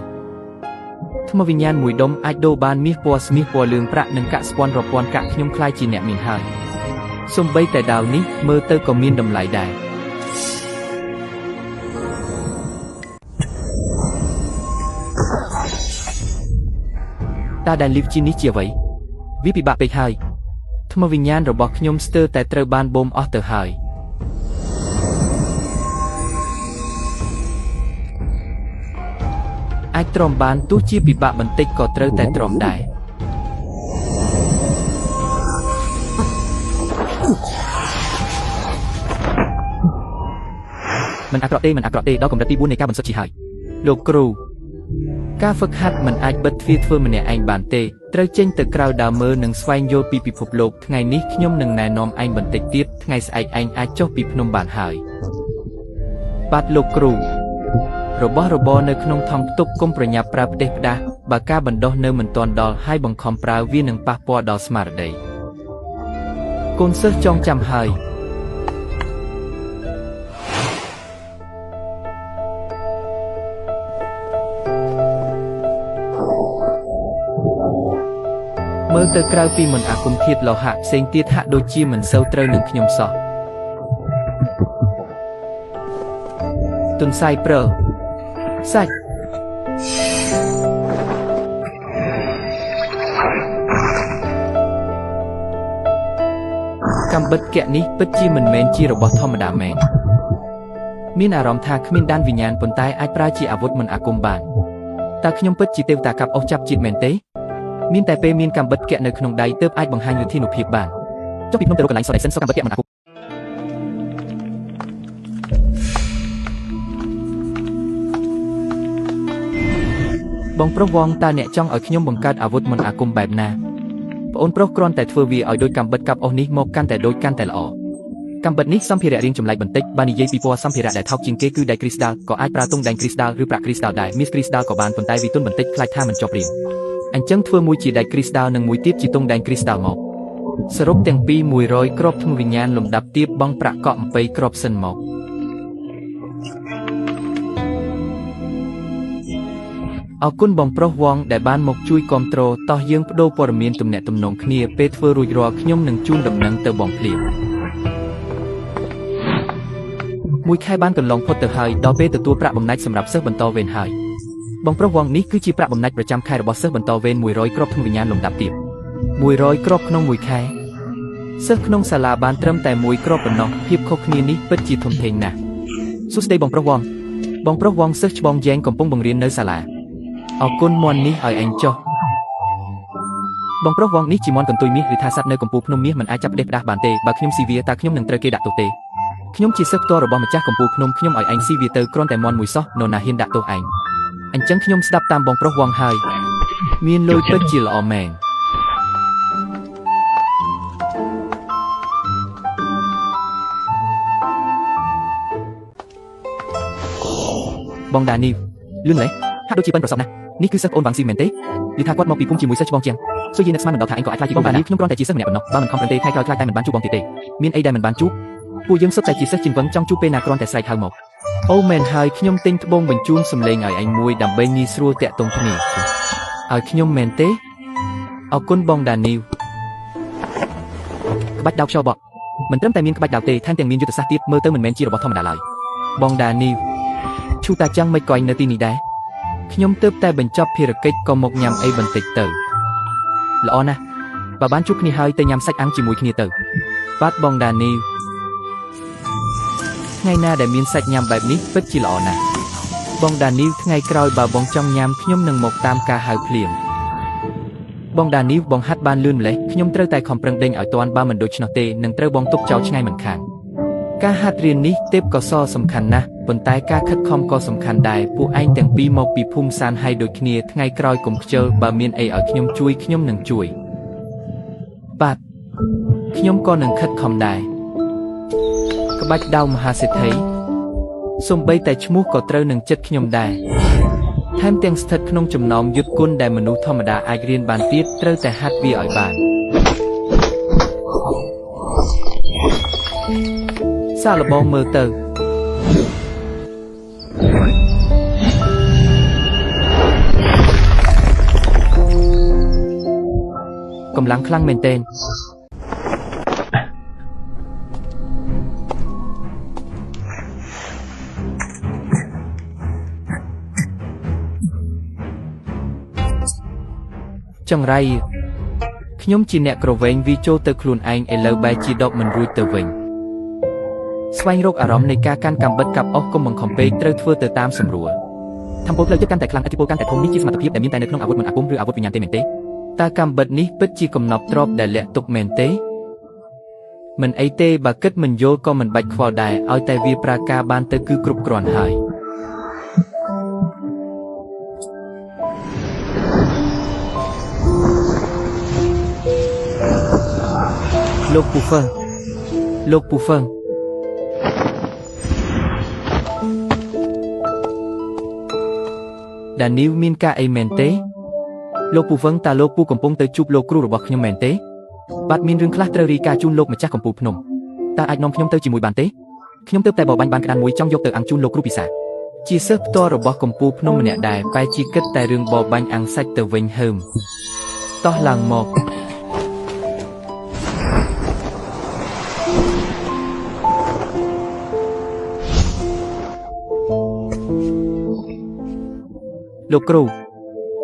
ថ្មវិញ្ញាណមួយដុំអាចដូរបានមាសពណ៌ស្មាសពណ៌លឿងប្រាក់និងកាក់ស្ពាន់រាប់ពាន់កាក់ខ្ញុំក្លាយជាអ្នកមានហើយសូម្បីតែដាវនេះមើលទៅក៏មានតម្លៃដែរតើដែនលីវជីនេះជាអ្វីវាពិបាកពេកហើយថ្មវិញ្ញាណរបស់ខ្ញុំស្ទើរតែត្រូវបានបូមអស់ទៅហើយអាចទ្រាំបានទោះជាពិបាកបន្តិចក៏ត្រូវតែទ្រាំដែរមិនអាក្រក់ទេមិនអាក្រក់ទេដល់កម្រិតទី4នៃការបន្សុទ្ធជាហើយលោកគ្រូការហ្វឹកហាត់មិនអាចបិទទ្វារធ្វើម្នាក់ឯងបានទេត្រូវចេញទៅក្រៅដើរមើលនិងស្វែងយល់ពីពិភពលោកថ្ងៃនេះខ្ញុំនឹងណែនាំឯងបន្តិចទៀតថ្ងៃស្អែកឯងអាចចុះពីភ្នំបានហើយបាទលោកគ្រូរបស់របរនៅក្នុងថង់ផ្ទុកកុំប្រញាប់ប្រើផ្ដេសផ្ដាសបើការបណ្ដុះនៅមិនទាន់ដល់ហើយបង្ខំប្រើវានឹងប៉ះពាល់ដល់ស្មារតីកូនសិស្សចងចាំហើយមើលទៅក្រៅពីមន្តអាគមធាតុលោហៈផ្សេងទៀតហាក់ដូចជាមិនសូវត្រូវនឹងខ្ញុំសោះទន្សាយព្រើសាច់កំបិតកៈនេះពិតជាមិនមែនជារបស់ធម្មតាមែនមានអារម្មណ៍ថាគ្មានដានវិញ្ញាណប៉ុន្តែអាចប្រើជាអាវុធមិនអាគមបានតើខ្ញុំពិតជាទេវតាកាប់អស់ចាប់ជាតិមែនទេមានតែពេលមានកំបិតកៈនៅក្នុងដៃទើបអាចបង្ហាញវិធានុភាពបានចុះពីភ្នំទៅរកកន្លែងសដៃសិនសុខកំបិតកៈមិនអាគមបងប្រុសវងតើអ្នកចង់ឲ្យខ្ញុំបង្កើតអាវុធមន្តអាគមបែបណាប្អូនប្រុសគ្រាន់តែធ្វើវាឲ្យដូចកំបិតកាប់អស់នេះមកកាន់តែដូចកាន់តែល្អកំបិតនេះសម្ភារៈរាងចម្លែកបន្តិចបើនិយាយពីពណ៌សម្ភារៈដែលថោកជាងគេគឺដែកគ្រីស្ដាល់ក៏អាចប្រើទង់ដែងគ្រីស្ដាល់ឬប្រាក់គ្រីស្ដាល់ដែរមាសគ្រីស្ដាល់ក៏បានប៉ុន្តែវាទន់បន្តិចខ្លាចថាមិនជាប់រាងអញ្ចឹងធ្វើមួយជាដែកគ្រីស្ដាល់និងមួយទៀតជាទង់ដែងគ្រីស្ដាល់មកសរុបទាំងពីរ100គ្រាប់ថ្មវិញ្ញាណលំដាប់ទាបបងប្រាក់កក់20គ្រាប់សិនមកអរគុណបងប្រុសវងដែលបានមកជួយគាំទ្រតោះយើងបដូរព័ត៌មានទំនាក់ទំនងគ្នាពេលធ្វើរួចរាល់ខ្ញុំនឹងជូនដំណឹងទៅបងភ្លាមមួយខែបានកន្លងផុតទៅហើយដល់ពេលទទួលប្រាក់បំណាច់សម្រាប់សិស្សបន្តវេនហើយបងប្រុសវងនេះគឺជាប្រាក់បំណាច់ប្រចាំខែរបស់សិស្សបន្តវេន100គ្រាប់ថ្មវិញ្ញាណលំដាប់ទាប100គ្រាប់ក្នុងមួយខែសិស្សក្នុងសាលាបានត្រឹមតែមួយគ្រាប់ប៉ុណ្ណោះភាពខុសគ្នានេះពិតជាធំធេងណាស់សួស្តីបងប្រុសវងបងប្រុសវងសិស្សច្បងយ៉ែងកំពុងបង្រៀននៅសាលាអរគុណមន់នេះឲ្យឯងចុះបងប្រុសវងនេះជាមន់កន្ទុយមាសឬថាសត្វនៅកំពូលភ្នំមាសមិនអាចចាប់ផ្ដេសផ្ដាសបានទេបើខ្ញុំស៊ីវាតើខ្ញុំនឹងត្រូវគេដាក់ទោសទេខ្ញុំជាសិស្សផ្ទាល់របស់ម្ចាស់កំពូលភ្នំខ្ញុំឲ្យឯងស៊ីវាទៅគ្រាន់តែមន់មួយសោះនរណាហ៊ានដាក់ទោសឯងអញ្ចឹងខ្ញុំស្ដាប់តាមបងប្រុសវងហើយមានលុយពិតជាល្អមែនបងដានីលឿនលេហាក់ដូចជាប៉ិនប្រសពណាស់នេះគឺសិស្សប្អូនវ៉ាងស៊ីមែនទេឬថាគាត់មកពីភូមិជាមួយសិស្សច្បងជាងសុយយីនឹកស្មានមិនដល់ថាឯងក៏អាចខ្លាចជាបងដានីខ្ញុំគ្រាន់តែជាសិស្សម្នាក់ប៉ុណ្ណោះបើមិនខំប្រឹងទេខែក្រោយខ្លាចតែមិនបានជួបបងទៀតទេមានអីដែលមិនបានជួបពួកយើងសុទ្ធតែជាសិស្សជាងវឹងចង់ជួបពេលណាគ្រាន់តែស្រែកហៅមកអូមែនហើយខ្ញុំទិញត្បូងបញ្ជូនសំឡេងឲ្យឯងមួយដើម្បីងាយស្រួលតាក់ទងគ្នាឲ្យខ្ញុំមែនទេអរគុណបងដានីវក្បាច់ដោកខ្យល់បក់មិនត្រឹមតែមានក្បាច់ដោកទេថែមទាំងមានយុទ្ធសាស្ត្រទៀតមើលទៅមិនមែនជារបស់ធម្មតាឡើយបងដានីវឈូតាចាំងមិនក៏ឯងនៅទីនេះដែរខ្ញុំទើបតែបញ្ចប់ភារកិច្ចក៏មកញ៉ាំអីបន្តិចទៅល្អណាស់បើបានជួបគ្នាហើយទៅញ៉ាំសាច់អាំងជាមួយគ្នាទៅបាទបងដានីវថ្ងៃណាដែលមានសាច់ញ៉ាំបែបនេះពិតជាល្អណាស់បងដានីវថ្ងៃក្រោយបើបងចង់ញ៉ាំខ្ញុំនឹងមកតាមការហៅភ្លាមបងដានីវបងហាត់បានលឿនម្លេះខ្ញុំត្រូវតែខំប្រឹងដេញឲ្យទាន់បើមិនដូច្នោះទេនឹងត្រូវបងទុកចោលឆ្ងាយមិនខានការហាត់រៀននេះទេពកោសលសំខាន់ណាស់ ប៉ុន្តែការខិតខំក៏សំខាន់ដែរពួកឯងទាំងពីរមកពីភូមិសានហៃដូចគ្នាថ្ងៃក្រោយកុំខ្ជិលបើមានអីឲ្យខ្ញុំជួយខ្ញុំនឹងជួយបាទខ្ញុំក៏នឹងខិតខំដែរក្បាច់ដាវមហាសេដ្ឋីសូម្បីតែឈ្មោះក៏ត្រូវនឹងចិត្តខ្ញុំដែរថែមទាំងស្ថិតក្នុងចំណោមយុទ្ធគុណដែលមនុស្សធម្មតាអាចរៀនបានទៀតត្រូវតែហាត់វាឲ្យបានសាកល្បងមើលទៅកម្លាំងខ្លាំងមែនទែនចង្រៃខ្ញុំជាអ្នកក្រវែងវាចូលទៅខ្លួនឯងឥឡូវបែរជាដកមិនរួចទៅវិញស្វែងរកអារម្មណ៍នៃការកាន់កាំបិតកាប់អស់កុំបង្ខំពេកត្រូវធ្វើទៅតាមសម្រួលធម្មពលផ្លូវចិត្តកាន់តែខ្លាំងឥទ្ធិពលកាន់តែធំនេះជាសមត្ថភាពដែលមានតែនៅក្នុងអាវុធមិនអាគមឬអាវុធវិញ្ញាណទេមែនទេតើកាំបិតនេះពិតជាកំណប់ទ្របដែលលាក់ទុកមែនទេមិនអីទេបើគិតមិនយល់ក៏មិនបាច់ខ្វល់ដែរឲ្យតែវាប្រើការបានទៅគឺគ្រប់គ្រាន់ហើយលោកពូហ្វឹងលោកពូហ្វឹងដានីវមានការអីមែនទេលោកពូហ្វឹងតើលោកពូកំពុងទៅជួបលោកគ្រូរបស់ខ្ញុំមែនទេបាទមានរឿងខ្លះត្រូវរាយការណ៍ជូនលោកម្ចាស់កំពូលភ្នំតើអាចនាំខ្ញុំទៅជាមួយបានទេខ្ញុំទើបតែបរបាញ់បានក្តានមួយចង់យកទៅអាំងជូនលោកគ្រូពិសាជាសិស្សផ្ទាល់របស់កំពូលភ្នំម្នាក់ដែរបែរជាគិតតែរឿងបរបាញ់អាំងសាច់ទៅវិញហើមតោះឡើងមកលោកគ្រូ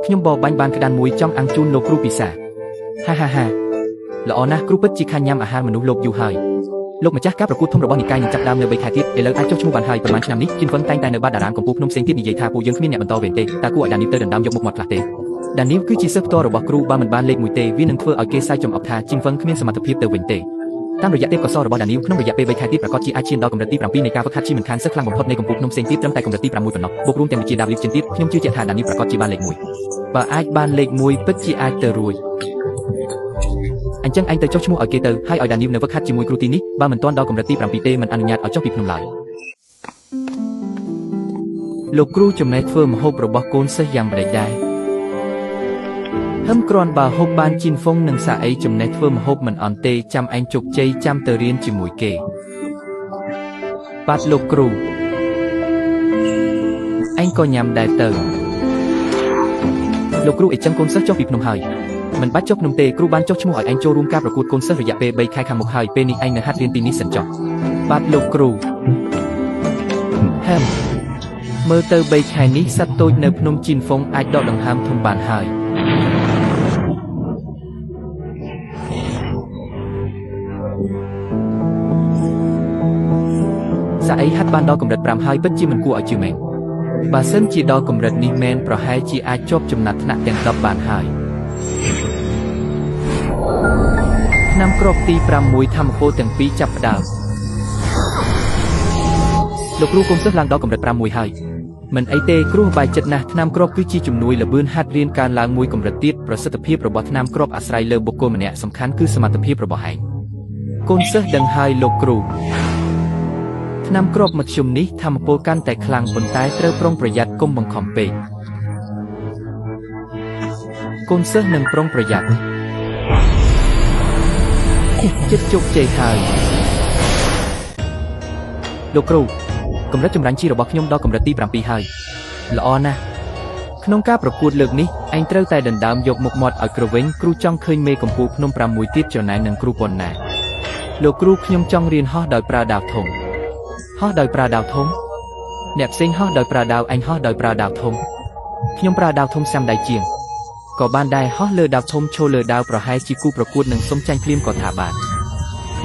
ខ្ញុំបរបាញ់បានក្តានមួយចង់អាំងជូនលោកគ្រូពិសាហាហាហាល្អណាស់គ្រូពិតជាខានញ៉ាំអាហារមនុស្សលោកយូរហើយលោកម្ចាស់ការប្រកួតធំរបស់និកាយនឹងចាប់ដើមនៅ3ខែទៀតឥឡូវអាចចុះឈ្មោះបានហើយប្រហែលឆ្នាំនេះជីនហ្វឹងតែងតែនៅបាតតារាងកំពូលភ្នំផ្សេងទៀតនិយាយថាពួកយើងគ្មានអ្នកបន្តវេនទេតើគួរឲ្យដានីវទៅដណ្ដើមយកមុខមាត់ខ្លះទេដានីវគឺជាសិស្សផ្ទាល់របស់គ្រូបើមិនបានលេខ1ទេវានឹងធ្វើឲ្យគេសើចចំអកថាជីនហ្វឹងគ្មានសមត្ថភាពទៅវិញទេតាមរយៈទេពកោសល្យរបស់ដានីវក្នុងរយៈពេល3ខែទៀតប្រាកដជាអាចឈានដល់កម្រិតទី7នៃការហ្វឹកហាត់ជាមិនខានសិស្សខ្លាំងបំផុតនៃកំពូលភ្នំផ្សេងទៀតត្រឹមតែកម្រិតទី6ប៉ុណ្ណោះបូករួមទាំងវិជ្ជាដាវលីបជាទៀតខ្ញុំជឿជាក់ថាដានីវប្រាកដជាបានលេខ1បើអាចបានលេខ1ពិតជាអាចទៅរួចអញ្ចឹងឯងទៅចុះឈ្មោះឲ្យគេទៅហើយឲ្យដានីវនៅហ្វឹកហាត់ជាមួយគ្រូទីនេះបើមិនទាន់ដល់កម្រិតទី7ទេមិនអនុញ្ញាតឲ្យចុះពីភ្នំឡើយលោកគ្រូចំណេះធ្វើម្ហូបរបស់កូនសិស្សយ៉ាងម្តេចដែរហឹមគ្រាន់បើហូបបានជីនហ្វុងនិងសាអីចំណេះធ្វើម្ហូបមិនអន់ទេចាំឯងជោគជ័យចាំទៅរៀនជាមួយគេបាទលោកគ្រូឯងក៏ញ៉ាំដែរទៅលោកគ្រូអីចឹងកូនសិស្សចុះពីភ្នំហើយមិនបាច់ចុះភ្នំទេគ្រូបានចុះឈ្មោះឲ្យឯងចូលរួមការប្រកួតកូនសិស្សរយៈពេល3ខែខាងមុខហើយពេលនេះឯងនៅហាត់រៀនទីនេះសិនចុះបាទលោកគ្រូហឹមមើលទៅ3ខែនេះសត្វតូចនៅភ្នំជីនហ្វុងអាចដកដង្ហើមធំបានហើយសាអីហាត់បានដល់កម្រិត5ហើយពិតជាមិនគួរឲ្យជឿមែនបើសិនជាដល់កម្រិតនេះមែនប្រហែលជាអាចជាប់ចំណាត់ថ្នាក់ទាំង10បានហើយឆ្នាំគ្រាប់ទី6ធម្មពលទាំងពីរចាប់ផ្ដើមលោកគ្រូកូនសិស្សឡើងដល់កម្រិត6ហើយមិនអីទេគ្រោះបាយចិត្តណាស់ថ្នាំគ្រាប់គឺជាជំនួយល្បឿនហាត់រៀនកើនឡើងមួយកម្រិតទៀតប្រសិទ្ធភាពរបស់ថ្នាំគ្រាប់អាស្រ័យលើបុគ្គលម្នាក់សំខាន់គឺសមត្ថភាពរបស់ឯងកូនសិស្សដឹងហើយលោកគ្រូថ្នាំគ្រាប់មធ្យមនេះធម្មពលកាន់តែខ្លាំងប៉ុន្តែត្រូវប្រុងប្រយ័ត្នកុំបង្ខំពេកកូនសិស្សនឹងប្រុងប្រយ័ត្នចិត្តជោគជ័យហើយលោកគ្រូកម្រិតចម្រាញ់ជីរបស់ខ្ញុំដល់កម្រិតទី7ហើយល្អណាស់ក្នុងការប្រកួតលើកនេះឯងត្រូវតែដណ្ដើមយកមុខមាត់ឲ្យគ្រវិញគ្រូចង់ឃើញមេកំពូលភ្នំ6ទៀតចំណែននឹងគ្រូប៉ុណ្ណាលោកគ្រូខ្ញុំចង់រៀនហោះដោយប្រើដាវធំហោះដោយប្រើដាវធំអ្នកផ្សេងហោះដោយប្រើដាវឯងហោះដោយប្រើដាវធំខ្ញុំប្រើដាវធំសាំដៃជាងក៏បានដែរហោះលើដាវធំឈរលើដាវប្រហែលជាគូប្រកួតនឹងសុំចាញ់ភ្លាមក៏ថាបាន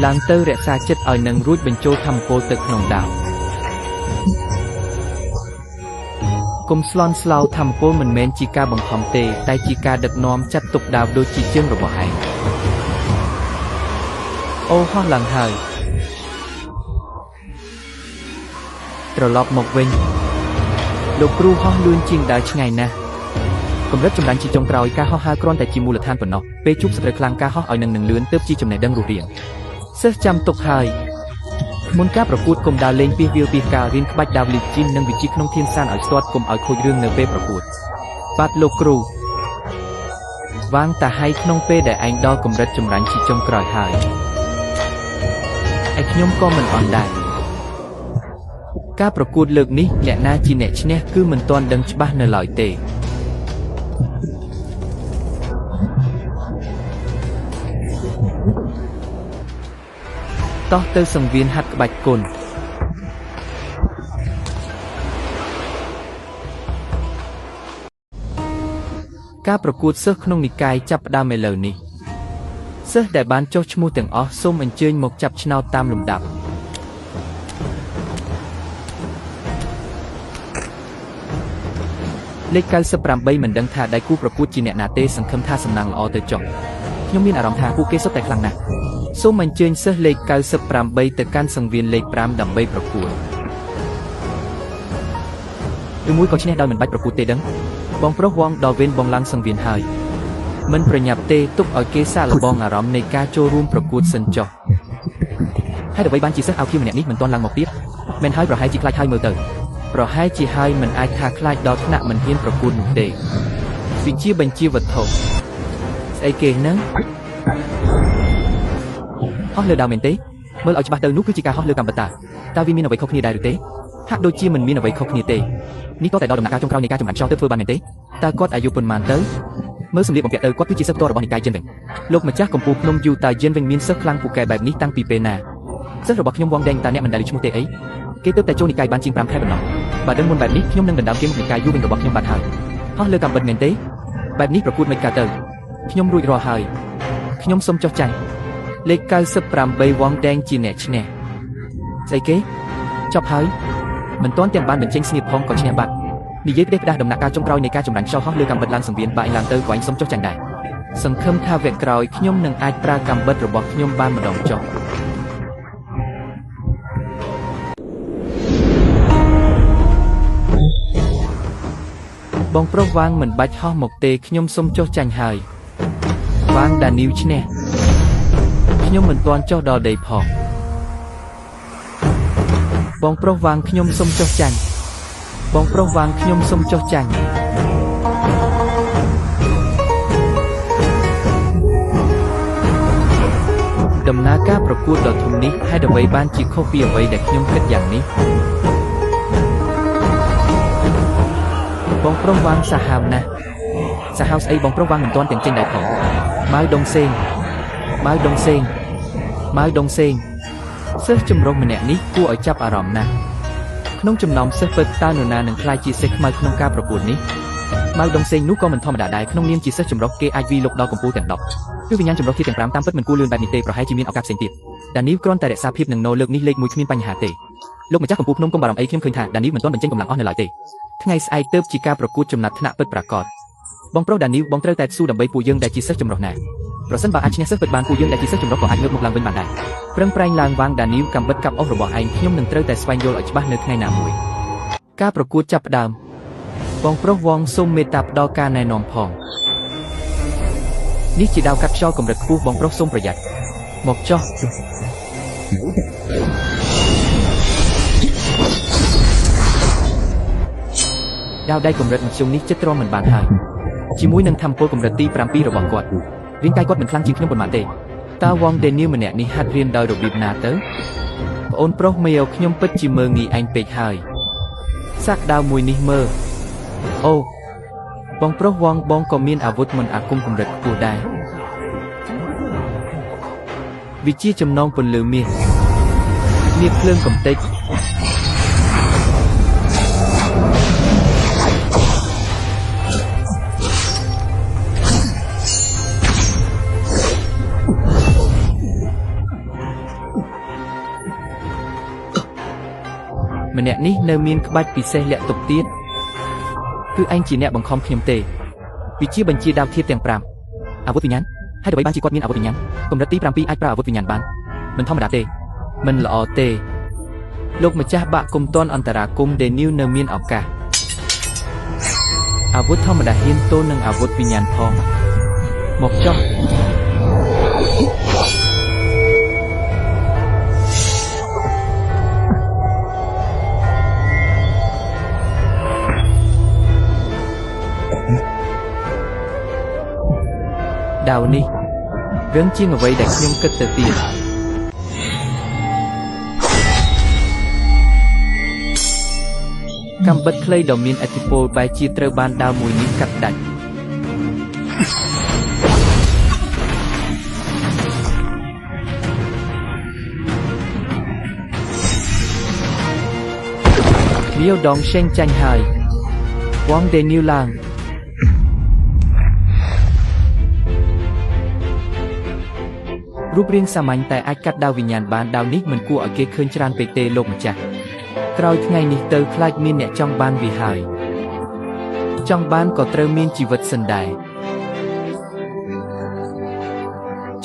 ឡើងទៅរក្សាចិត្តឲ្យនឹងរួចបញ្ចូលធម្មពលទៅក្នុងដាវកុំស្លន់ស្លោធម្មពលមិនមែនជាការបង្ខំទេតែជាការដឹកនាំចាត់ទុកដាវដូចជាជើងរបស់ឯងអូហោះឡើងហើយ ត្រឡប់មកវិញលោកគ្រូហោះលឿនជាងដើរឆ្ងាយណាស់កម្រិតចម្រាញ់ជាចុងក្រោយការហោះហើរគ្រាន់តែជាមូលដ្ឋានប៉ុណ្ណោះពេលជួបសត្រូវខ្លាំងការហោះឲ្យនឹងលឿនទើបជាចំណេះដឹងរស់រានសិស្សចាំទុកហើយមុនការប្រកួតគុំដើរលេងពីវាលពីកាលរៀនក្បាច់ដាវលីជីននិងវិជាក្នុងធានសានឲ្យស្ទាត់គុំឲ្យខូចរឿងនៅពេលប្រកួតបាទលោកគ្រូវាងតាហៃក្នុងពេលដែលឯងដល់កម្រិតចម្រាញ់ជាចុងក្រោយហើយឯខ្ញុំក៏មិនអន់ដែរការប្រកួតលើកនេះអ្នកណាជាអ្នកឈ្នះគឺមិនទាន់ដឹងច្បាស់នៅឡើយទេតោះទៅសង្វៀនហាត់ក្បាច់គុណការប្រកួតសិស្សក្នុងនិកាយចាប់ផ្ដើមឥឡូវនេះសិស្សដែលបានចុះឈ្មោះទាំងអស់សូមអញ្ជើញមកចាប់ឆ្នោតតាមលំដាប់លេខ98មិនដឹងថាដៃគូប្រកួតជាអ្នកណាទេសង្ឃឹមថាសំណាងល្អទៅចុះខ្ញុំមានអារម្មណ៍ថាពួកគេសុទ្ធតែខ្លាំងណាស់សូមអញ្ជើញសិស្សលេខ98ទៅកាន់សង្វៀនលេខ5ដើម្បីប្រកួតឬមួយក៏ឈ្នះដោយមិនបាច់ប្រកួតទេដឹងបងប្រុសវងដល់វេនបងឡើងសង្វៀនហើយមិនប្រញាប់ទេទុកឲ្យគេសាកល្បងអារម្មណ៍នៃការចូលរួមប្រកួតសិនចុះហើយអ្វីបានជាសិស្សអោខៀវម្នាក់នេះមិនទាន់ឡើងមកទៀតមិនហើយប្រហែលជាខ្លាចហើយមើលទៅប្រហែលជាហើយមិនអាចថាខ្លាចដល់ថ្នាក់មិនហ៊ានប្រកួតនោះទេវិជាបញ្ជាវត្ថុស្អីគេហ្នឹងហោះលើដាវមែនទេមើលឲ្យច្បាស់ទៅនោះគឺជាការហោះលើកម្បតាតើវាមានអ្វីខុសគ្នាដែរឬទេហាក់ដូចជាមិនមានអ្វីខុសគ្នាទេនេះក៏តែដល់ដំណាក់កាលចុងក្រោយនៃការចម្រាញ់ខ្យល់ទើបធ្វើបានមែនទេតើគាត់អាយុប៉ុន្មានទៅមើលសម្លៀកបំពាក់ទៅគាត់គឺជាសិស្សផ្ទាល់របស់និកាយយិនវិញលោកម្ចាស់កំពូលភ្នំយូតាយិនវិញមានសិស្សខ្លាំងពូកែបែបនេះតាំងពីពេលណាសិស្សរបស់ខ្ញុំវងដែងតាអ្នកមិនដែលឮឈ្មោះទេអីគេទើបតែចូលនិកាយបានជាង5ខែប៉ុណ្ណោះបើដឹងមុនបែបនេះខ្ញុំនឹងដណ្ដើមគេមកនិកាយយូវិញរបស់ខ្ញុំបាត់ហើយហោះលើកំបិតមែនទេបែបនេះប្រកួតមិនកើតទៅខ្ញុំរួចរាល់ហើយខ្ញុំសូមចុះចាញ់លេខ98វងដែងជាអ្នកឈ្នះស្អីគេចប់ហើយមិនទាន់ទាំងបានបញ្ចេញស្នៀតផងក៏ឈ្នះបាត់និយាយផ្ដេសផ្ដាស់ដំណាក់កាលចុងក្រោយនៃការចម្រាញ់ខ្យល់ហោះលើកំបិតឡើងសង្វៀនបើឯងឡើងទៅក៏ឯងសុំចុះចាញ់ដែរសង្ឃឹមថាវគ្គក្រោយខ្ញុំនឹងអាចប្រើកំបិតរបស់ខ្ញុំបានម្ដងចុះបងប្រុសវាងមិនបាច់ហោះមកទេខ្ញុំសុំចុះចាញ់ហើយវាងដានីវឈ្នះខ្ញុំមិនទាន់ចុះដល់ដីផងបងប្រុសវាងខ្ញុំសុំចុះចាញ់បងប្រុសវាងខ្ញុំសុំចុះចាញ់ដំណើរការប្រកួតដ៏ធំនេះហេតុអ្វីបានជាខុសពីអ្វីដែលខ្ញុំគិតយ៉ាងនេះបងប្រុសវាងសាហាវណាស់សាហាវស្អីបងប្រុសវាងមិនទាន់ទាំងចេញដៃផងម៉ៅដងសេងម៉ៅដងសេងម៉ៅដងសេងសិស្សចម្រុះម្នាក់នេះគួរឲ្យចាប់អារម្មណ៍ណាស់ក្នុងចំណោមសិស្សពិតតើនរណានឹងក្លាយជាសិស្សខ្មៅក្នុងការប្រកួតនេះម៉ៅដងសេងនោះក៏មិនធម្មតាដែរក្នុងនាមជាសិស្សចម្រុះគេអាចវាយលុកដល់កំពូលទាំង10គឺវិញ្ញាណចម្រុះធាតុទាំង5តាមពិតមិនគួរលឿនបែបនេះទេប្រហែលជាមានឱកាសផ្សេងទៀតដានីវគ្រាន់តែរក្សាភាពនឹងណូលើកនេះលេខ1គ្មានបញ្ហាទេលោកម្ចាស់កំពូលភ្នំកុំបារម្ភអីខ្ញុំឃើញថាដានីវមិនទាន់បញ្ចេញកម្លាំងអស់នៅឡើយទេថ្ងៃស្អែកទើបជាការប្រកួតចំណាត់ថ្នាក់ពិតប្រាកដបងប្រុសដានីវបងត្រូវតែស៊ូដើម្បីពួកយើងដែលជាសិស្សចម្រុះណាប្រសិនបើអាចឈ្នះសិស្សពិតបានពួកយើងដែលជាសិស្សចម្រុះក៏អាចងើបមកឡើងវិញបានដែរប្រឹងប្រែងឡើងវាងដានីវកំបិតកាប់អស់របស់ឯងខ្ញុំនឹងត្រូវតែស្វែងយល់ឲ្យច្បាស់នៅថ្ងៃណាមួយការប្រកួតចាប់ផ្ដើមបងប្រុសវងសូមមេត្តាផ្ដល់ការណែនាំផងនេះជាដាវកាត់ខ្យល់កម្រិតខ្ពស់បងប្រុសសូមប្រយ័ត្នមកចុះដាវដៃកម្រិតមធ្យមនេះចិត្តទ្រាំមិនបានហើយជាមួយនឹងធម្មពលកម្រិតទី7របស់គាត់រាងកាយគាត់មិនខ្លាំងជាងខ្ញុំប៉ុន្មានទេតើវងដេនីវម្នាក់នេះហាត់រៀនដោយរបៀបណាទៅប្អូនប្រុសមេខ្ញុំពិតជាមើងងាយឯងពេកហើយសាក់ដាវមួយនេះមើលអូបងប្រុសវងបងក៏មានអាវុធមន្តអាគមកម្រិតខ្ពស់ដែរវិជាចំណងពន្លឺមាសមានភ្លើងកំទេចម្នាក់នេះនៅមានក្បាច់ពិសេសលាក់ទុកទៀតគឺឯងជាអ្នកបង្ខំខ្ញុំទេវិជាបញ្ជាដាវធាតុទាំង5អាវុធវិញ្ញាណហើយអ្វីបានជាគាត់មានអាវុធវិញ្ញាណកម្រិតទី7អាចប្រើអាវុធវិញ្ញាណបានមិនធម្មតាទេមិនល្អទេ លោកម្ចាស់បាក់គុំតន់អន្តរាគមដេនីវនៅមានឱកាសអាវុធធម្មតាហ៊ានទល់នឹងអាវុធវិញ្ញាណផងមកចុះដាវនេះរឹងជាងអ្វីដែលខ្ញុំគិតទៅទៀតកាំបិតខ្លីដ៏មានឥទ្ធិពលបែរជាត្រូវបានដាវមួយនេះកាត់ដាច់មៀវដងშេងចាញ់ហើយវងដេនីវឡើងរូបរាងសាមញ្ញតែអាចកាត់ដាវវិញ្ញាណបានដាវនេះមិនគួរឲ្យគេឃើញច្រើនពេកទេលោកម្ចាស់ក្រោយថ្ងៃនេះទៅខ្លាចមានអ្នកចង់បានវាហើយចង់បានក៏ត្រូវមានជីវិតសិនដែរ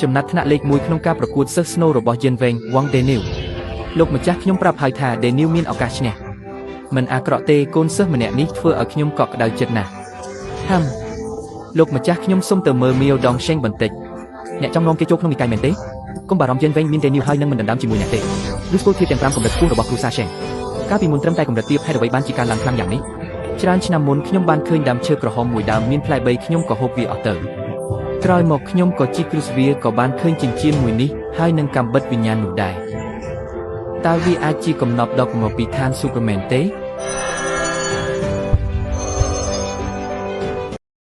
ចំណាត់ថ្នាក់លេខ1ក្នុងការប្រកួតសិស្សស្នូរបស់យិនវេងវងដេនីវលោកម្ចាស់ខ្ញុំប្រាប់ហើយថាដេនីវមានឱកាសឈ្នះមិនអាក្រក់ទេកូនសិស្សម្នាក់នេះធ្វើឲ្យខ្ញុំកក់ក្ដៅចិត្តណាស់ហាំលោកម្ចាស់ខ្ញុំសុំទៅមើលមៀវដងშេងបន្តិចអ្នកចង់នាំគេចូលក្នុងនិកាយមែនទេកុំបារម្ភយិនវេងមានដេនីវហើយនឹងមិនដណ្ដើមជាមួយអ្នកទេឬស្គាល់ធៀបទាំង5កម្រិតខ្ពស់របស់គ្រូសាშេងកាលពីមុនត្រឹមតែកម្រិតទាបហេតុអ្វីបានជាការឡើងខ្លាំងយ៉ាងនេះច្រើនឆ្នាំមុនខ្ញុំបានឃើញដើមឈើក្រហមមួយដើមមានផ្លែ3ខ្ញុំក៏ហូបវាអស់ទៅក្រោយមកខ្ញុំក៏ជីគ្រឹះវាក៏បានឃើញចិញ្ចៀនមួយនេះហើយនឹងកាំបិតវិញ្ញាណនោះដែរតើវាអាចជាកំណប់ដ៏កម្រពីឋានសួគ៌មែនទេ?